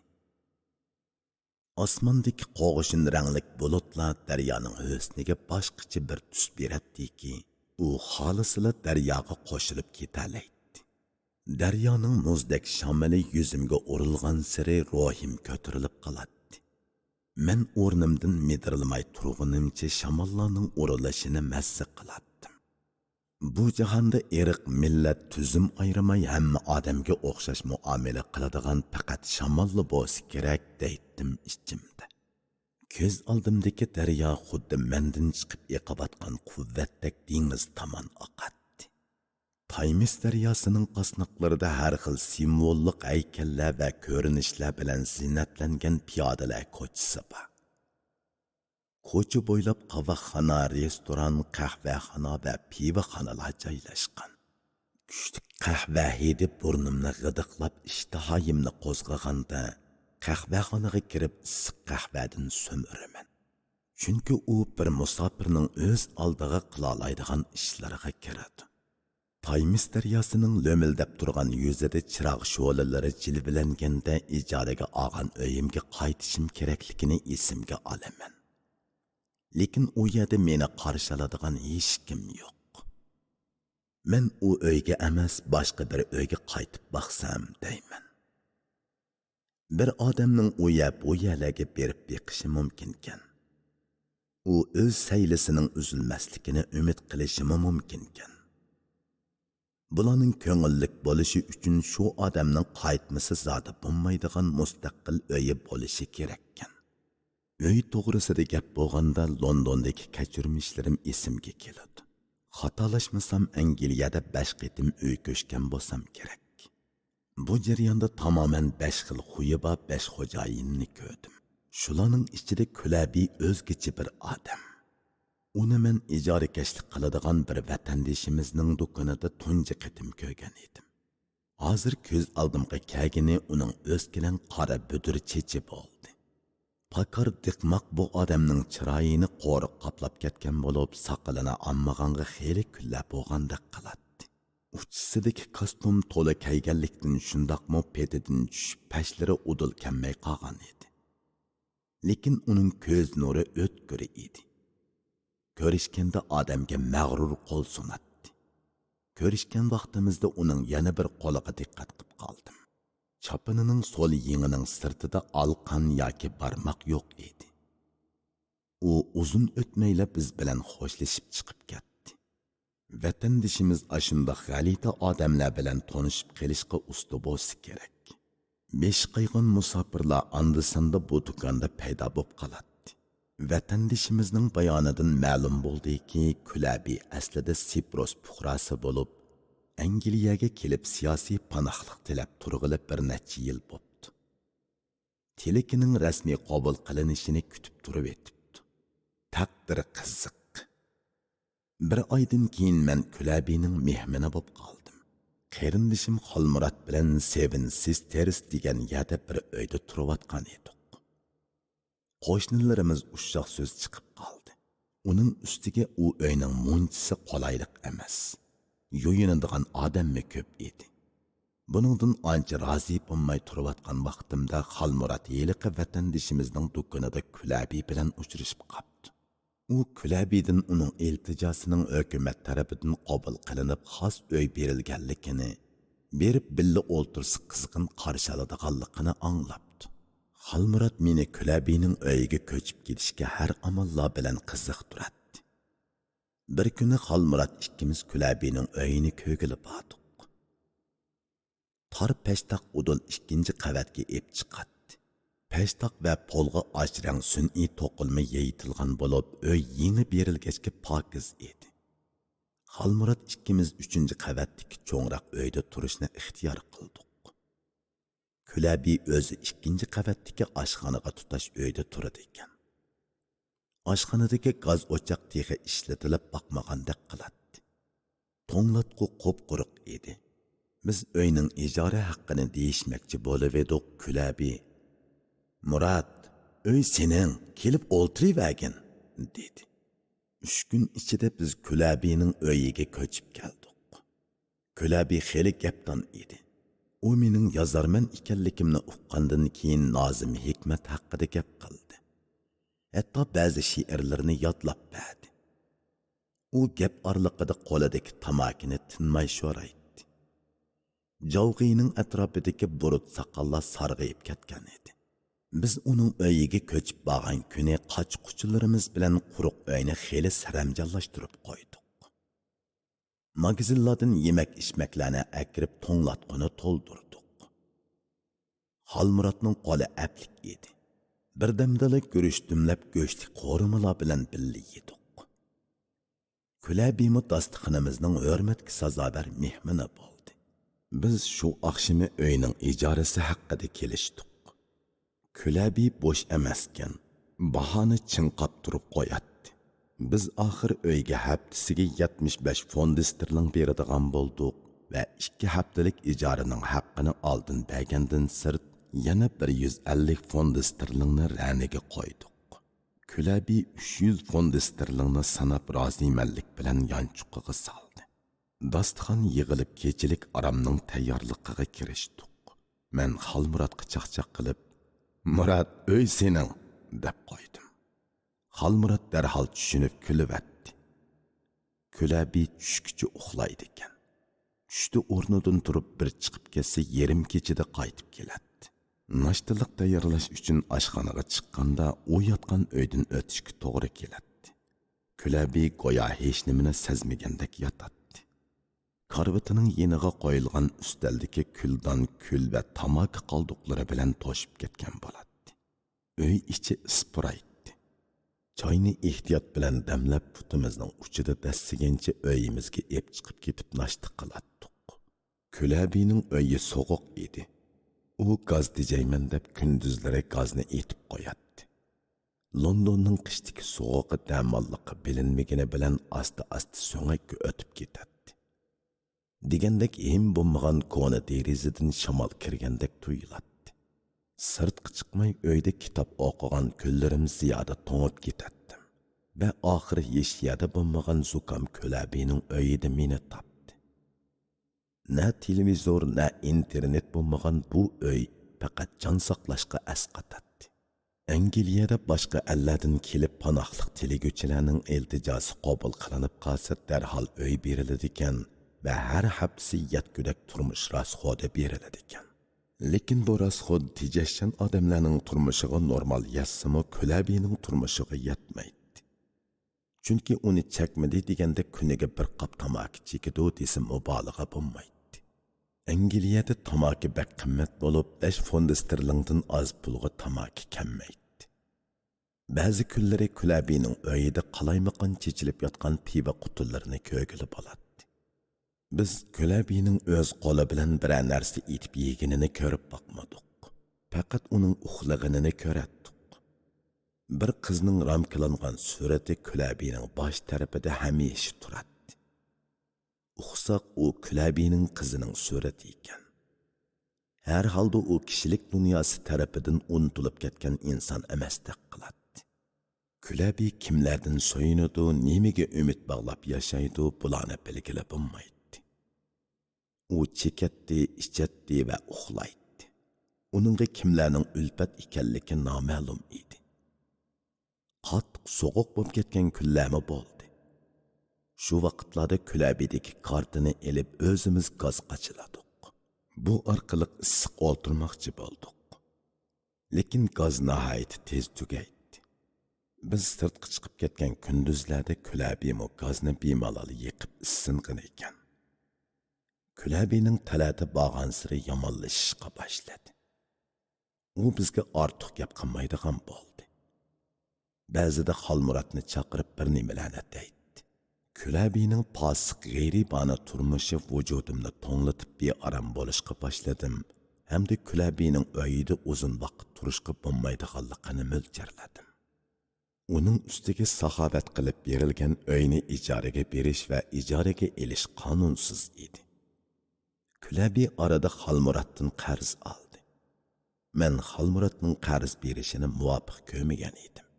ئاسماندىكى قوغۇشۇن رەڭلىك بۇلۇتلار دەريانىڭ ھۆسنىگە باشقىچە بىر تۈس بېرەتتىكى، ئۇ خالىسىلا دەرياغا قوشۇلۇپ كېتەلەيتتى. دەريانىڭ مۇزدەك شامىلى يۈزۈمگە ئۇرۇلغانسېرى روھىم كۆتۈرۈلۈپ قالاتتى. مەن ئورنۇمدىن مىدىرلىماي تۇرغىنىمچە شاماللارنىڭ ئۇرۇلۇشىنى مەسسە قىلاتتىم. بۇ جاھاندا ئىرق، مىللەت، تۈزۈم ئايرىماي ھەممە ئادەمگە ئوخشاش مۇئامىلە قىلىدىغان پەقەت شاماللا بولسا كېرەك دەيتتىم ئىچىمدە. كۆز ئالدىمدىكى دەريا خۇددى مەندىن چىقىپ ئېقىۋاتقان قۇۋۋەتتەك دېڭىز تامان ئاقاتتى. تايمىس دەرياسىنىڭ قاسناقلىرىدا ھەر خىل سىمۋوللۇق ھەيكەللەر ۋە كۆرۈنۈشلەر بىلەن زىننەتلەنگەن پىيادىلەر كوچىسى بار. كوچا بويلاپ قاۋاقخانا، رېستوران، قەھۋەخانا ۋە پىۋىخانىلار جايلاشقان. كۈچلۈك قەھۋە ھىدى بۇرنۇمنى غىدىقلاپ، ئىشتىھايىمنى قوزغىغاندا، قەھۋەخانىغا كىرىپ ئىسسىق قەھۋەدىن سۈمۈرىمەن. چۈنكى ئۇ بىر مۇساپىرنىڭ ئۆز ئالدىغا قىلالايدىغان ئىشلىرىغا كىرىدۇ. تايمىس دەرياسىنىڭ لۆمۈلدەپ تۇرغان يۈزىدە چىراغ شولىلىرى جىلۋىلەنگەندە، ئىجارىگە ئالغان ئۆيۈمگە قايتىشىم كېرەكلىكىنى ئېسىمگە ئالىمەن. لېكىن ئۇ يەردە مېنى قارشى ئالىدىغان ھېچكىم يوق. مەن ئۇ ئۆيگە ئەمەس، باشقا بىر ئۆيگە قايتىپ باقسام دەيمەن. بىر ئادەمنىڭ ئۇ يەر، بۇ يەرلەرگە بېرىپ بېقىشى مۇمكىنكەن. ئۇ ئۆز سەيلىسىنىڭ ئۈزۈلمەسلىكىنى ئۈمىد قىلىشىمۇ مۇمكىنكەن. بۇلارنىڭ كۆڭۈللۈك بولۇشى ئۈچۈن شۇ ئادەمنىڭ قايتمىسا زادى بولمايدىغان مۇستەقىل ئۆيى بولۇشى كېرەككەن. ئۆي توغرىسىدا گەپ بولغاندا، لوندوندىكى كەچۈرمىشلىرىم ئېسىمگە كېلىدۇ. خاتالاشمىسام، ئەنگلىيەدە بەش قېتىم ئۆي كۆچكەن بولسام كېرەك. بۇ جەرياندا تامامەن بەش خىل خۇيى بار بەش خوجايىننى كۆردۈم. شۇلارنىڭ ئىچىدە كۈلەبى ئۆزگىچە بىر ئادەم. ئۇنى مەن ئىجارىكەشلىك قىلىدىغان بىر ۋەتەندىشىمىزنىڭ دۇكىنىدا تۇنجى قېتىم كۆرگەن ئىدىم. ھازىر كۆز ئالدىمغا كەلگىنى ئۇنىڭ ئۆسكىلەڭ قارا بۈدۈر چېچى بولدى. پاكار دىقماق بۇ ئادەمنىڭ چىرايىنى قورۇق قاپلاپ كەتكەن بولۇپ، ساقىلىنى ئالمىغانغا خېلى كۈنلەر بولغاندەك قىلاتتى. ئۇچىسىدىكى كاستيۇم تولا كەيگەنلىكتىن، شۇنداقمۇ پېتىدىن چۈشۈپ، پەشلىرى ئۇدۇل كەلمەي قالغان ئىدى. لېكىن ئۇنىڭ كۆز نۇرى ئۆتكۈر ئىدى. كۆرۈشكەندە ئادەمگە مەغرۇر قول سۇناتتى. كۆرۈشكەن ۋاقتىمىزدا ئۇنىڭ يەنە بىر قولىغا دىققەت قىپ قالدىم. چاپىنىنىڭ سول يېڭىنىڭ سىرتىدا ئالقان ياكى بارماق يوق ئىدى. ئۇ ئۇزۇن ئۆتمەيلا بىز بىلەن خوشلىشىپ چىقىپ كەتتى. ۋەتەندىشىمىز ئاشۇنداق غەلىتە ئادەملەر بىلەن تونۇشۇپ قېلىشقا ئۇستا بولسا كېرەك. بېشى قايغان مۇساپىرلار ئاندا-ساندا بۇ دۇكاندا پەيدا بولۇپ قالاتتى. ۋەتەندىشىمىزنىڭ بايانىدىن مەلۇم بولدىكى، كۈلەبى ئەسلىدە سىپروس پۇقراسى بولۇپ، ئەنگلىيەگە كېلىپ سىياسىي پاناھلىق تىلەپ تۇرغىلى بىر نەچچە يىل بوپتۇ. تىلىكىنىڭ رەسمىي قوبۇل قىلىنىشىنى كۈتۈپ تۇرۇۋېتىپتۇ. تەقدىر قىزىق. بىر ئايدىن كېيىن مەن كۈلەبىنىڭ مېھمىنى بولۇپ قالدىم. قېرىندىشىم خالمۇرات بىلەن سېۋېن سىستېرس دېگەن يەردە بىر ئۆيدە تۇرۇۋاتقان ئىدۇق. قوشنىلىرىمىز ئۇششاق سۆز چىقىپ قالدى. ئۇنىڭ ئۈستىگە ئۇ ئۆينىڭ مۇنچىسى قولايلىق ئەمەس. يۇيۇنىدىغان ئادەممۇ كۆپ ئىدى. بۇنىڭدىن ئانچە رازى بولماي تۇرۇۋاتقان ۋاقتىمدا خالمۇرات ھېلىقى ۋەتەندىشىمىزنىڭ دۇكىنىدا كۈلەبى بىلەن ئۇچرىشىپ قاپتۇ. ئۇ كۈلەبىدىن ئۇنىڭ ئىلتىجاسىنىڭ ھۆكۈمەت تەرىپىدىن قوبۇل قىلىنىپ خاس ئۆي بېرىلگەنلىكىنى، بېرىپ بىللە ئولتۇرسا قىزغىن قارشى ئالىدىغانلىقىنى ئاڭلاپتۇ. خالمۇرات مېنى كۈلەبىنىڭ ئۆيىگە كۆچۈپ كېتىشكە ھەر ئاماللار بىلەن قىزىقتۇراتتى. بىر كۈنى خالمۇرات ئىككىمىز كۈلەبىنىڭ ئۆيىنى كۆرگىلى باردۇق. تار پەشتاق ئۇدۇل ئىككىنچى قەۋەتكە ئېپ چىقاتتى. پەشتاق ۋە پولغا ئاچ رەڭ سۈنئىي توقۇلما يېيىتىلغان بولۇپ، ئۆي يېڭى بېرىلگەچكە پاكىز ئىدى. خالمۇرات ئىككىمىز ئۈچىنچى قەۋەتتىكى چوڭراق ئۆيدە تۇرۇشنى ئىختىيار قىلدۇق. كۈلەبى ئۆزى ئىككىنچى قەۋەتتىكى ئاشخانىغا تۇتاش ئۆيدە تۇرىدىكەن. ئاشخانىدىكى گاز ئوچاق تېخى ئىشلىتىلىپ باقمىغاندەك قىلاتتى. توڭلاتقۇ قۇپقۇرۇق ئىدى. بىز ئۆينىڭ ئىجارە ھەققىنى دېيىشمەكچى بولۇۋىدۇق، كۈلەبى، «مۇرات، ئۆي سېنىڭ، كېلىپ ئولتۇرۇۋەرگىن» دېدى. ئۈچ كۈن ئىچىدە بىز كۈلەبىنىڭ ئۆيىگە كۆچۈپ كەلدۇق. كۈلەبى خېلى گەپدان ئىدى. ئۇ مېنىڭ يازارمەن ئىكەنلىكىمنى ئۇققاندىن كېيىن نازىم ھېكمەت ھەققىدە گەپ قىلدى. ھەتتا بەزى شېئىرلىرىنى يادلاپ بەردى. ئۇ گەپ ئارىلىقىدا قولىدىكى تاماكىنى تىنماي شورايتتى. جاۋغىنىڭ ئەتراپىدىكى بۇرۇت ساقاللار سارغىيىپ كەتكەن ئىدى. بىز ئۇنىڭ ئۆيىگە كۆچۈپ بارغان كۈنى قاچا-قۇچىلىرىمىز بىلەن قۇرۇق ئۆينى خېلى سەرەمجانلاشتۇرۇپ قويدۇق. ماگىزىنلاردىن يېمەك-ئىچمەكلەرنى ئەكىرىپ، توڭلاتقۇنى تولدۇردۇق. خالمۇراتنىڭ قولى ئەپلىك ئىدى. بىردەمدىلا گۈرۈچ دۈملەپ، گۆشلۈك قورۇمىلار بىلەن بىللە يېدۇق. كۈلەبىمۇ داستىخىنىمىزنىڭ ھۆرمەتكە سازاۋەر مېھمىنى بولدى. بىز شۇ ئاخشىمى ئۆينىڭ ئىجارىسى ھەققىدە كېلىشتۇق. كۈلەبى بوش ئەمەسكەن، باھانى چىڭقاپ تۇرۇپ قوياتتى. بىز ئاخىر ئۆيگە ھەپتىسىگە يەتمىش بەش فوند ستېرلىڭ بېرىدىغان بولدۇق ۋە ئىككى ھەپتىلىك ئىجارىنىڭ ھەققىنى ئالدىن بەرگەندىن سىرت، يەنە بىر يۈز ئەللىك فوند ستېرلىڭنى رەنىگە قويدۇق. كۈلەبى ئۈچ يۈز فوند ستېرلىڭنى ساناپ، رازىمەنلىك بىلەن يانچۇقىغا سالدى. داستىخان يىغىلىپ، كېچىلىك ئارامنىڭ تەييارلىقىغا كىرىشتۇق. مەن خالمۇراتقا چاقچاق قىلىپ، «مۇرات، ئۆي سېنىڭ!» دەپ قويدۇم. خالمۇرات دەرھال چۈشىنىپ كۈلۈۋەتتى. كۈلەبى چۈشكىچە ئۇخلايدىكەن. چۈشتە ئورنىدىن تۇرۇپ بىر چىقىپ كەتسە، يېرىم كېچىدە قايتىپ كېلەتتى. ناشتىلىق تەييارلاش ئۈچۈن ئاشخانىغا چىققاندا، ئۇ ياتقان ئۆيدىن ئۆتۈشكە توغرا كېلەتتى. كۈلەبى گويا ھېچنېمىنى سەزمىگەندەك ياتاتتى. كارىۋىتىنىڭ يېنىغا قويۇلغان ئۈستەلدىكى كۈلدان، كۈل ۋە تاماكا قالدۇقلىرى بىلەن توشۇپ كەتكەن بولاتتى. ئۆي ئىچى ئىسپىرايتتى. چاينى ئېھتىيات بىلەن دەملەپ، پۇتىمىزنىڭ ئۇچىدا دەسسىگەنچە ئۆيىمىزگە ئېپ چىقىپ كېتىپ ناشتا قىلاتتۇق. كۈلەبىنىڭ ئۆيى سوغۇق ئىدى. ئۇ گاز تېجەيمەن دەپ كۈندۈزلىرى گازنى ئېتىپ قوياتتى. لوندوننىڭ قىشتىكى سوغۇقى دەماللىققا بىلىنمىگىنى بىلەن ئاستا-ئاستا سۆڭەككە ئۆتۈپ كېتەتتى. دېگەندەك ھىم بولمىغان كونا دېرىزىدىن شامال كىرگەندەك تۇيۇلاتتى. سىرتقا چىقماي ئۆيدە كىتاب ئوقۇغان كۈنلىرىم زىيادە توڭۇپ كېتەتتىم ۋە ئاخىر ھېچ يەردە بولمىغان زۇكام كۈلەبىنىڭ ئۆيىدە مېنى تاپتى. نە تېلېۋىزور، نە ئىنتېرنېت بولمىغان بۇ ئۆي پەقەت جان ساقلاشقا ئەسقاتاتتى. ئەنگلىيەدە باشقا ئەللەردىن كېلىپ پاناھلىق تىلىگۈچىلەرنىڭ ئىلتىجاسى قوبۇل قىلىنىپ قالسا، دەرھال ئۆي بېرىلىدىكەن ۋە ھەر ھەپتىسى يەتكۈدەك تۇرمۇش راسخوتى بېرىلىدىكەن. لېكىن بۇ راسخوت تېجەشچان ئادەملەرنىڭ تۇرمۇشىغا نورمال يەتسىمۇ، كۈلەبىنىڭ تۇرمۇشىغا يەتمەيتتى. چۈنكى ئۇنى چەكمىدى دېگەندە كۈنىگە بىر قاپ تاماكا چېكىدۇ دېسە مۇبالىغە بولمايتتى. ئەنگلىيەدە تاماكا بەك قىممەت بولۇپ، بەش فوند ستېرلىڭدىن ئاز پۇلغا تاماكا كەممەيتتى. بەزى كۈنلىرى كۈلەبىنىڭ ئۆيىدە قالايمىقان چېچىلىپ ياتقان پىۋا قۇتىلىرىنى كۆرگىلى بولاتتى. بىز كۈلەبىنىڭ ئۆز قولى بىلەن بىرەر نەرسە ئېتىپ يېگىنىنى كۆرۈپ باقمىدۇق. پەقەت ئۇنىڭ ئۇخلىغىنىنى كۆرەتتۇق. بىر قىزنىڭ رامكىلانغان سۈرىتى كۈلەبىنىڭ باش تەرىپىدە ھەمىشە تۇراتتى. ئۇقساق، ئۇ كۈلەبىنىڭ قىزىنىڭ سۈرىتى ئىكەن. ھەر ھالدا ئۇ كىشىلىك دۇنياسى تەرىپىدىن ئۇنتۇلۇپ كەتكەن ئىنسان ئەمەستەك قىلاتتى. كۈلەبى كىملەردىن سۆيۈنىدۇ، نېمىگە ئۈمىد باغلاپ ياشايدۇ، بۇلارنى بىلگىلى بولمايتتى. ئۇ چېكەتتى، ئىچەتتى ۋە ئۇخلايتتى. ئۇنىڭغا كىملەرنىڭ ئۈلپەت ئىكەنلىكى نامەلۇم ئىدى. قاتتىق سوغۇق بولۇپ كەتكەن كۈنلەرمۇ بولدى. شۇ ۋاقىتلاردا كۈلەبىدىكى كارتىنى ئېلىپ، ئۆزىمىز گاز قاچىلادۇق. بۇ ئارقىلىق ئىسسىق ئولتۇرماقچى بولدۇق. لېكىن گاز ناھايىتى تېز تۈگەيتتى. بىز سىرتقا چىقىپ كەتكەن كۈندۈزلەردە كۈلەبىمۇ گازنى بىمالال يېقىپ ئىسسىنغان ئىكەن. كۈلەبىنىڭ تەلەتى بارغانسېرى يامانلىشىشقا باشلىدى. ئۇ بىزگە ئارتۇق گەپ قىلمايدىغان بولدى. بەزىدە خالمۇراتنى چاقىرىپ بىر نېمىلەرنى دەيتتى. كۈلەبىنىڭ پاسىق غېرىبانە تۇرمۇشى ۋۇجۇدۇمنى توڭلىتىپ بىئارام بولۇشقا باشلىدىم ھەمدە كۈلەبىنىڭ ئۆيىدە ئۇزۇن ۋاقىت تۇرۇشقا بولمايدىغانلىقىنى مۆلچەرلىدىم. ئۇنىڭ ئۈستىگە ساخاۋەت قىلىپ بېرىلگەن ئۆينى ئىجارىگە بېرىش ۋە ئىجارىگە ئېلىش قانۇنسىز ئىدى. كۈلەبى ئارىدا خالمۇراتتىن قەرز ئالدى. مەن خالمۇراتنىڭ قەرز بېرىشىنى مۇۋاپىق كۆرمىگەن ئىدىم.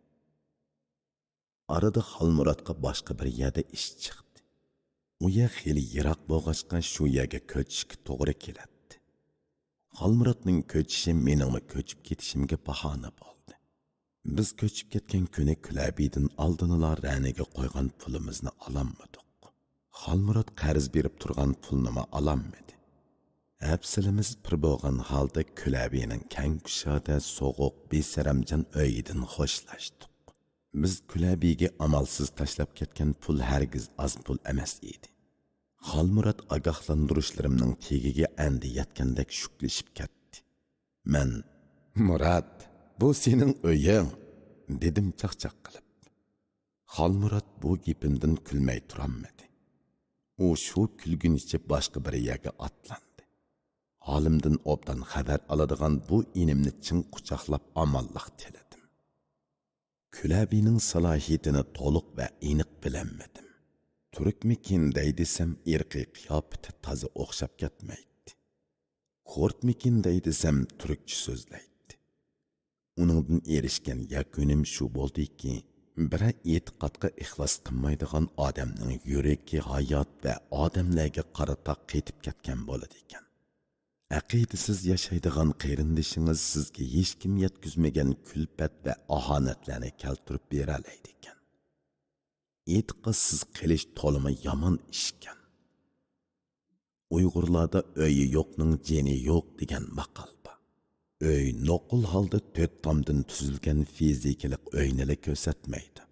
ئارىدا خالمۇراتقا باشقا بىر يەردە ئىش چىقتى. ئۇ يەر خېلى يىراق بولغاچقا، شۇ يەرگە كۆچۈشكە توغرا كېلەتتى. خالمۇراتنىڭ كۆچۈشى مېنىڭمۇ كۆچۈپ كېتىشىمگە باھانە بولدى. بىز كۆچۈپ كەتكەن كۈنى كۈلەبىدىن ئالدىنلا رەنىگە قويغان پۇلىمىزنى ئالالمىدۇق. خالمۇرات قەرز بېرىپ تۇرغان پۇلنىمۇ ئالالمىدى. ھەپسىلىمىز پىر بولغان ھالدا كۈلەبىنىڭ كەڭ كۇشادە، سوغۇق، بىسەرەمجان ئۆيىدىن خوشلاشتۇق. بىز كۈلەبىگە ئامالسىز تاشلاپ كەتكەن پۇل ھەرگىز ئاز پۇل ئەمەس ئىدى. خالمۇرات ئاگاھلاندۇرۇشلىرىمنىڭ تېگىگە ئەندى يەتكەندەك شۈكلىشىپ كەتتى. مەن، «مۇرات، بۇ سېنىڭ ئۆيۈڭ!» دېدىم چاقچاق قىلىپ. خالمۇرات بۇ گېپىمدىن كۈلمەي تۇرالمىدى. ئۇ شۇ كۈلگىنىچە باشقا بىر يەرگە ئاتلاندى. ھالىمدىن ئوبدان خەۋەر ئالىدىغان بۇ ئىنىمنى چىڭ قۇچاقلاپ ئامانلىق تىلىدىم. كۈلەبىنىڭ سالاھىيىتىنى تولۇق ۋە ئېنىق بىلەلمىدىم. تۈركمىكىن دەي دېسەم، ئىرقىي قىياپىتى تازا ئوخشاپ كەتمەيتتى. كۇردمىكىن دەي دېسەم، تۈركچە سۆزلەيتتى. ئۇنىڭدىن ئېرىشكەن يەكۈنۈم شۇ بولدىكى، بىرەر ئېتىقادقا ئىخلاس قىلمايدىغان ئادەمنىڭ يۈرىكى ھايات ۋە ئادەملەرگە قارىتا قېتىپ كەتكەن بولىدىكەن. ئەقىدىسىز ياشايدىغان قېرىندىشىڭىز سىزگە ھېچكىم يەتكۈزمىگەن كۈلپەت ۋە ئاھانەتلەرنى كەلتۈرۈپ بېرەلەيدىكەن. ئېتىقادسىز قېلىش تولىمۇ يامان ئىشكەن. ئۇيغۇرلاردا «ئۆيى يوقنىڭ جېنى يوق» دېگەن ماقال بار. ئۆي نوقۇل ھالدا تۆت تامدىن تۈزۈلگەن فىزىكىلىق ئۆينىلا كۆرسەتمەيدۇ.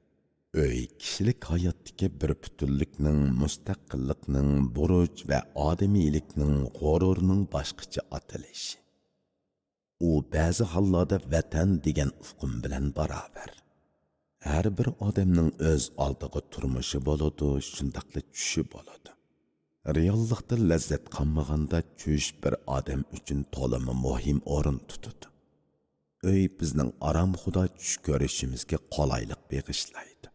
ئۆي كىشىلىك ھاياتتىكى بىر پۈتۈنلۈكنىڭ، مۇستەقىللىقنىڭ، بۇرچ ۋە ئادىمىيلىكنىڭ، غۇرۇرنىڭ باشقىچە ئاتىلىشى. ئۇ بەزى ھاللاردا ۋەتەن دېگەن ئۇقۇم بىلەن باراۋەر. ھەر بىر ئادەمنىڭ ئۆز ئالدىغا تۇرمۇشى بولىدۇ، شۇنداقلا چۈشى بولىدۇ. رېئاللىقتا لەززەت قالمىغاندا، چۈش بىر ئادەم ئۈچۈن تولىمۇ مۇھىم ئورۇن تۇتىدۇ. ئۆي بىزنىڭ ئارامخۇدا چۈش كۆرۈشىمىزگە قولايلىق بېغىشلايدۇ.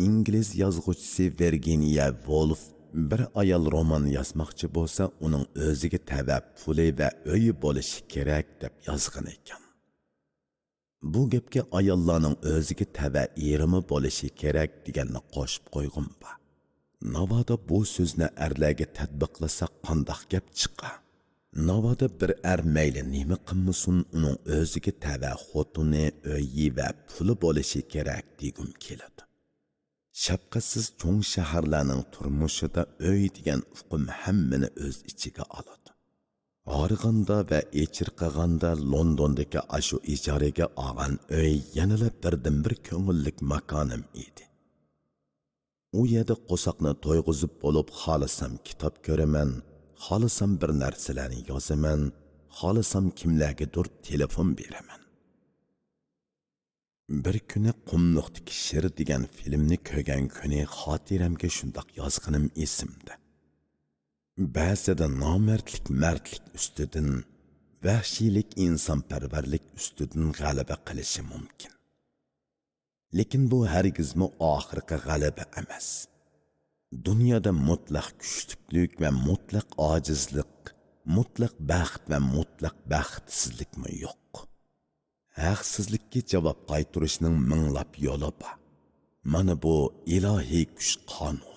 ئىنگلىز يازغۇچىسى ۋىرگىنىيە ۋولف بىر ئايال رومان يازماقچى بولسا، ئۇنىڭ ئۆزىگە تەۋە پۇلى ۋە ئۆيى بولۇشى كېرەك، دەپ يازغان ئىكەن. بۇ گەپكە ئاياللارنىڭ ئۆزىگە تەۋە ئېرىمۇ بولۇشى كېرەك دېگەننى قوشۇپ قويغۇم بار. ناۋادا بۇ سۆزنى ئەرلەرگە تەتبىقلىساق قانداق گەپ چىقار؟ ناۋادا بىر ئەر مەيلى نېمە قىلمىسۇن، ئۇنىڭ ئۆزىگە تەۋە خوتۇنى، ئۆيى ۋە پۇلى بولۇشى كېرەك دېگۈم كېلىدۇ. شەپقەتسىز چوڭ شەھەرلەرنىڭ تۇرمۇشىدا ئۆي دېگەن ئۇقۇم ھەممىنى ئۆز ئىچىگە ئالىدۇ. ئاغرىغاندا ۋە ئېچىرقىغاندا لوندوندىكى ئاشۇ ئىجارىگە ئالغان ئۆي يەنىلا بىردىنبىر كۆڭۈللۈك ماكانىم ئىدى. ئۇ يەردە قورساقنى تويغۇزۇپ بولۇپ، خالىسام كىتاب كۆرىمەن، خالىسام بىر نەرسىلەرنى يازىمەن، خالىسام كىملەرگىدۇر تېلېفون بېرىمەن. بىر كۈنى قۇملۇقتىكى شىر دېگەن فىلىمنى كۆرگەن كۈنى خاتىرەمگە شۇنداق يازغىنىم ئېسىمدە. بەزىدە نامەردلىك مەردلىك ئۈستىدىن، ۋەھشىيلىك ئىنسانپەرۋەرلىك ئۈستىدىن غەلىبە قىلىشى مۇمكىن. لېكىن بۇ ھەرگىزمۇ ئاخىرقى غەلىبە ئەمەس. دۇنيادا مۇتلەق كۈچلۈكلۈك ۋە مۇتلەق ئاجىزلىق، مۇتلەق بەخت ۋە مۇتلەق بەختسىزلىكمۇ يوق. ھەقسىزلىككە جاۋاب قايتۇرۇشنىڭ مىڭلاپ يولى بار. مانا بۇ ئىلاھىي كۈچ قانۇنى.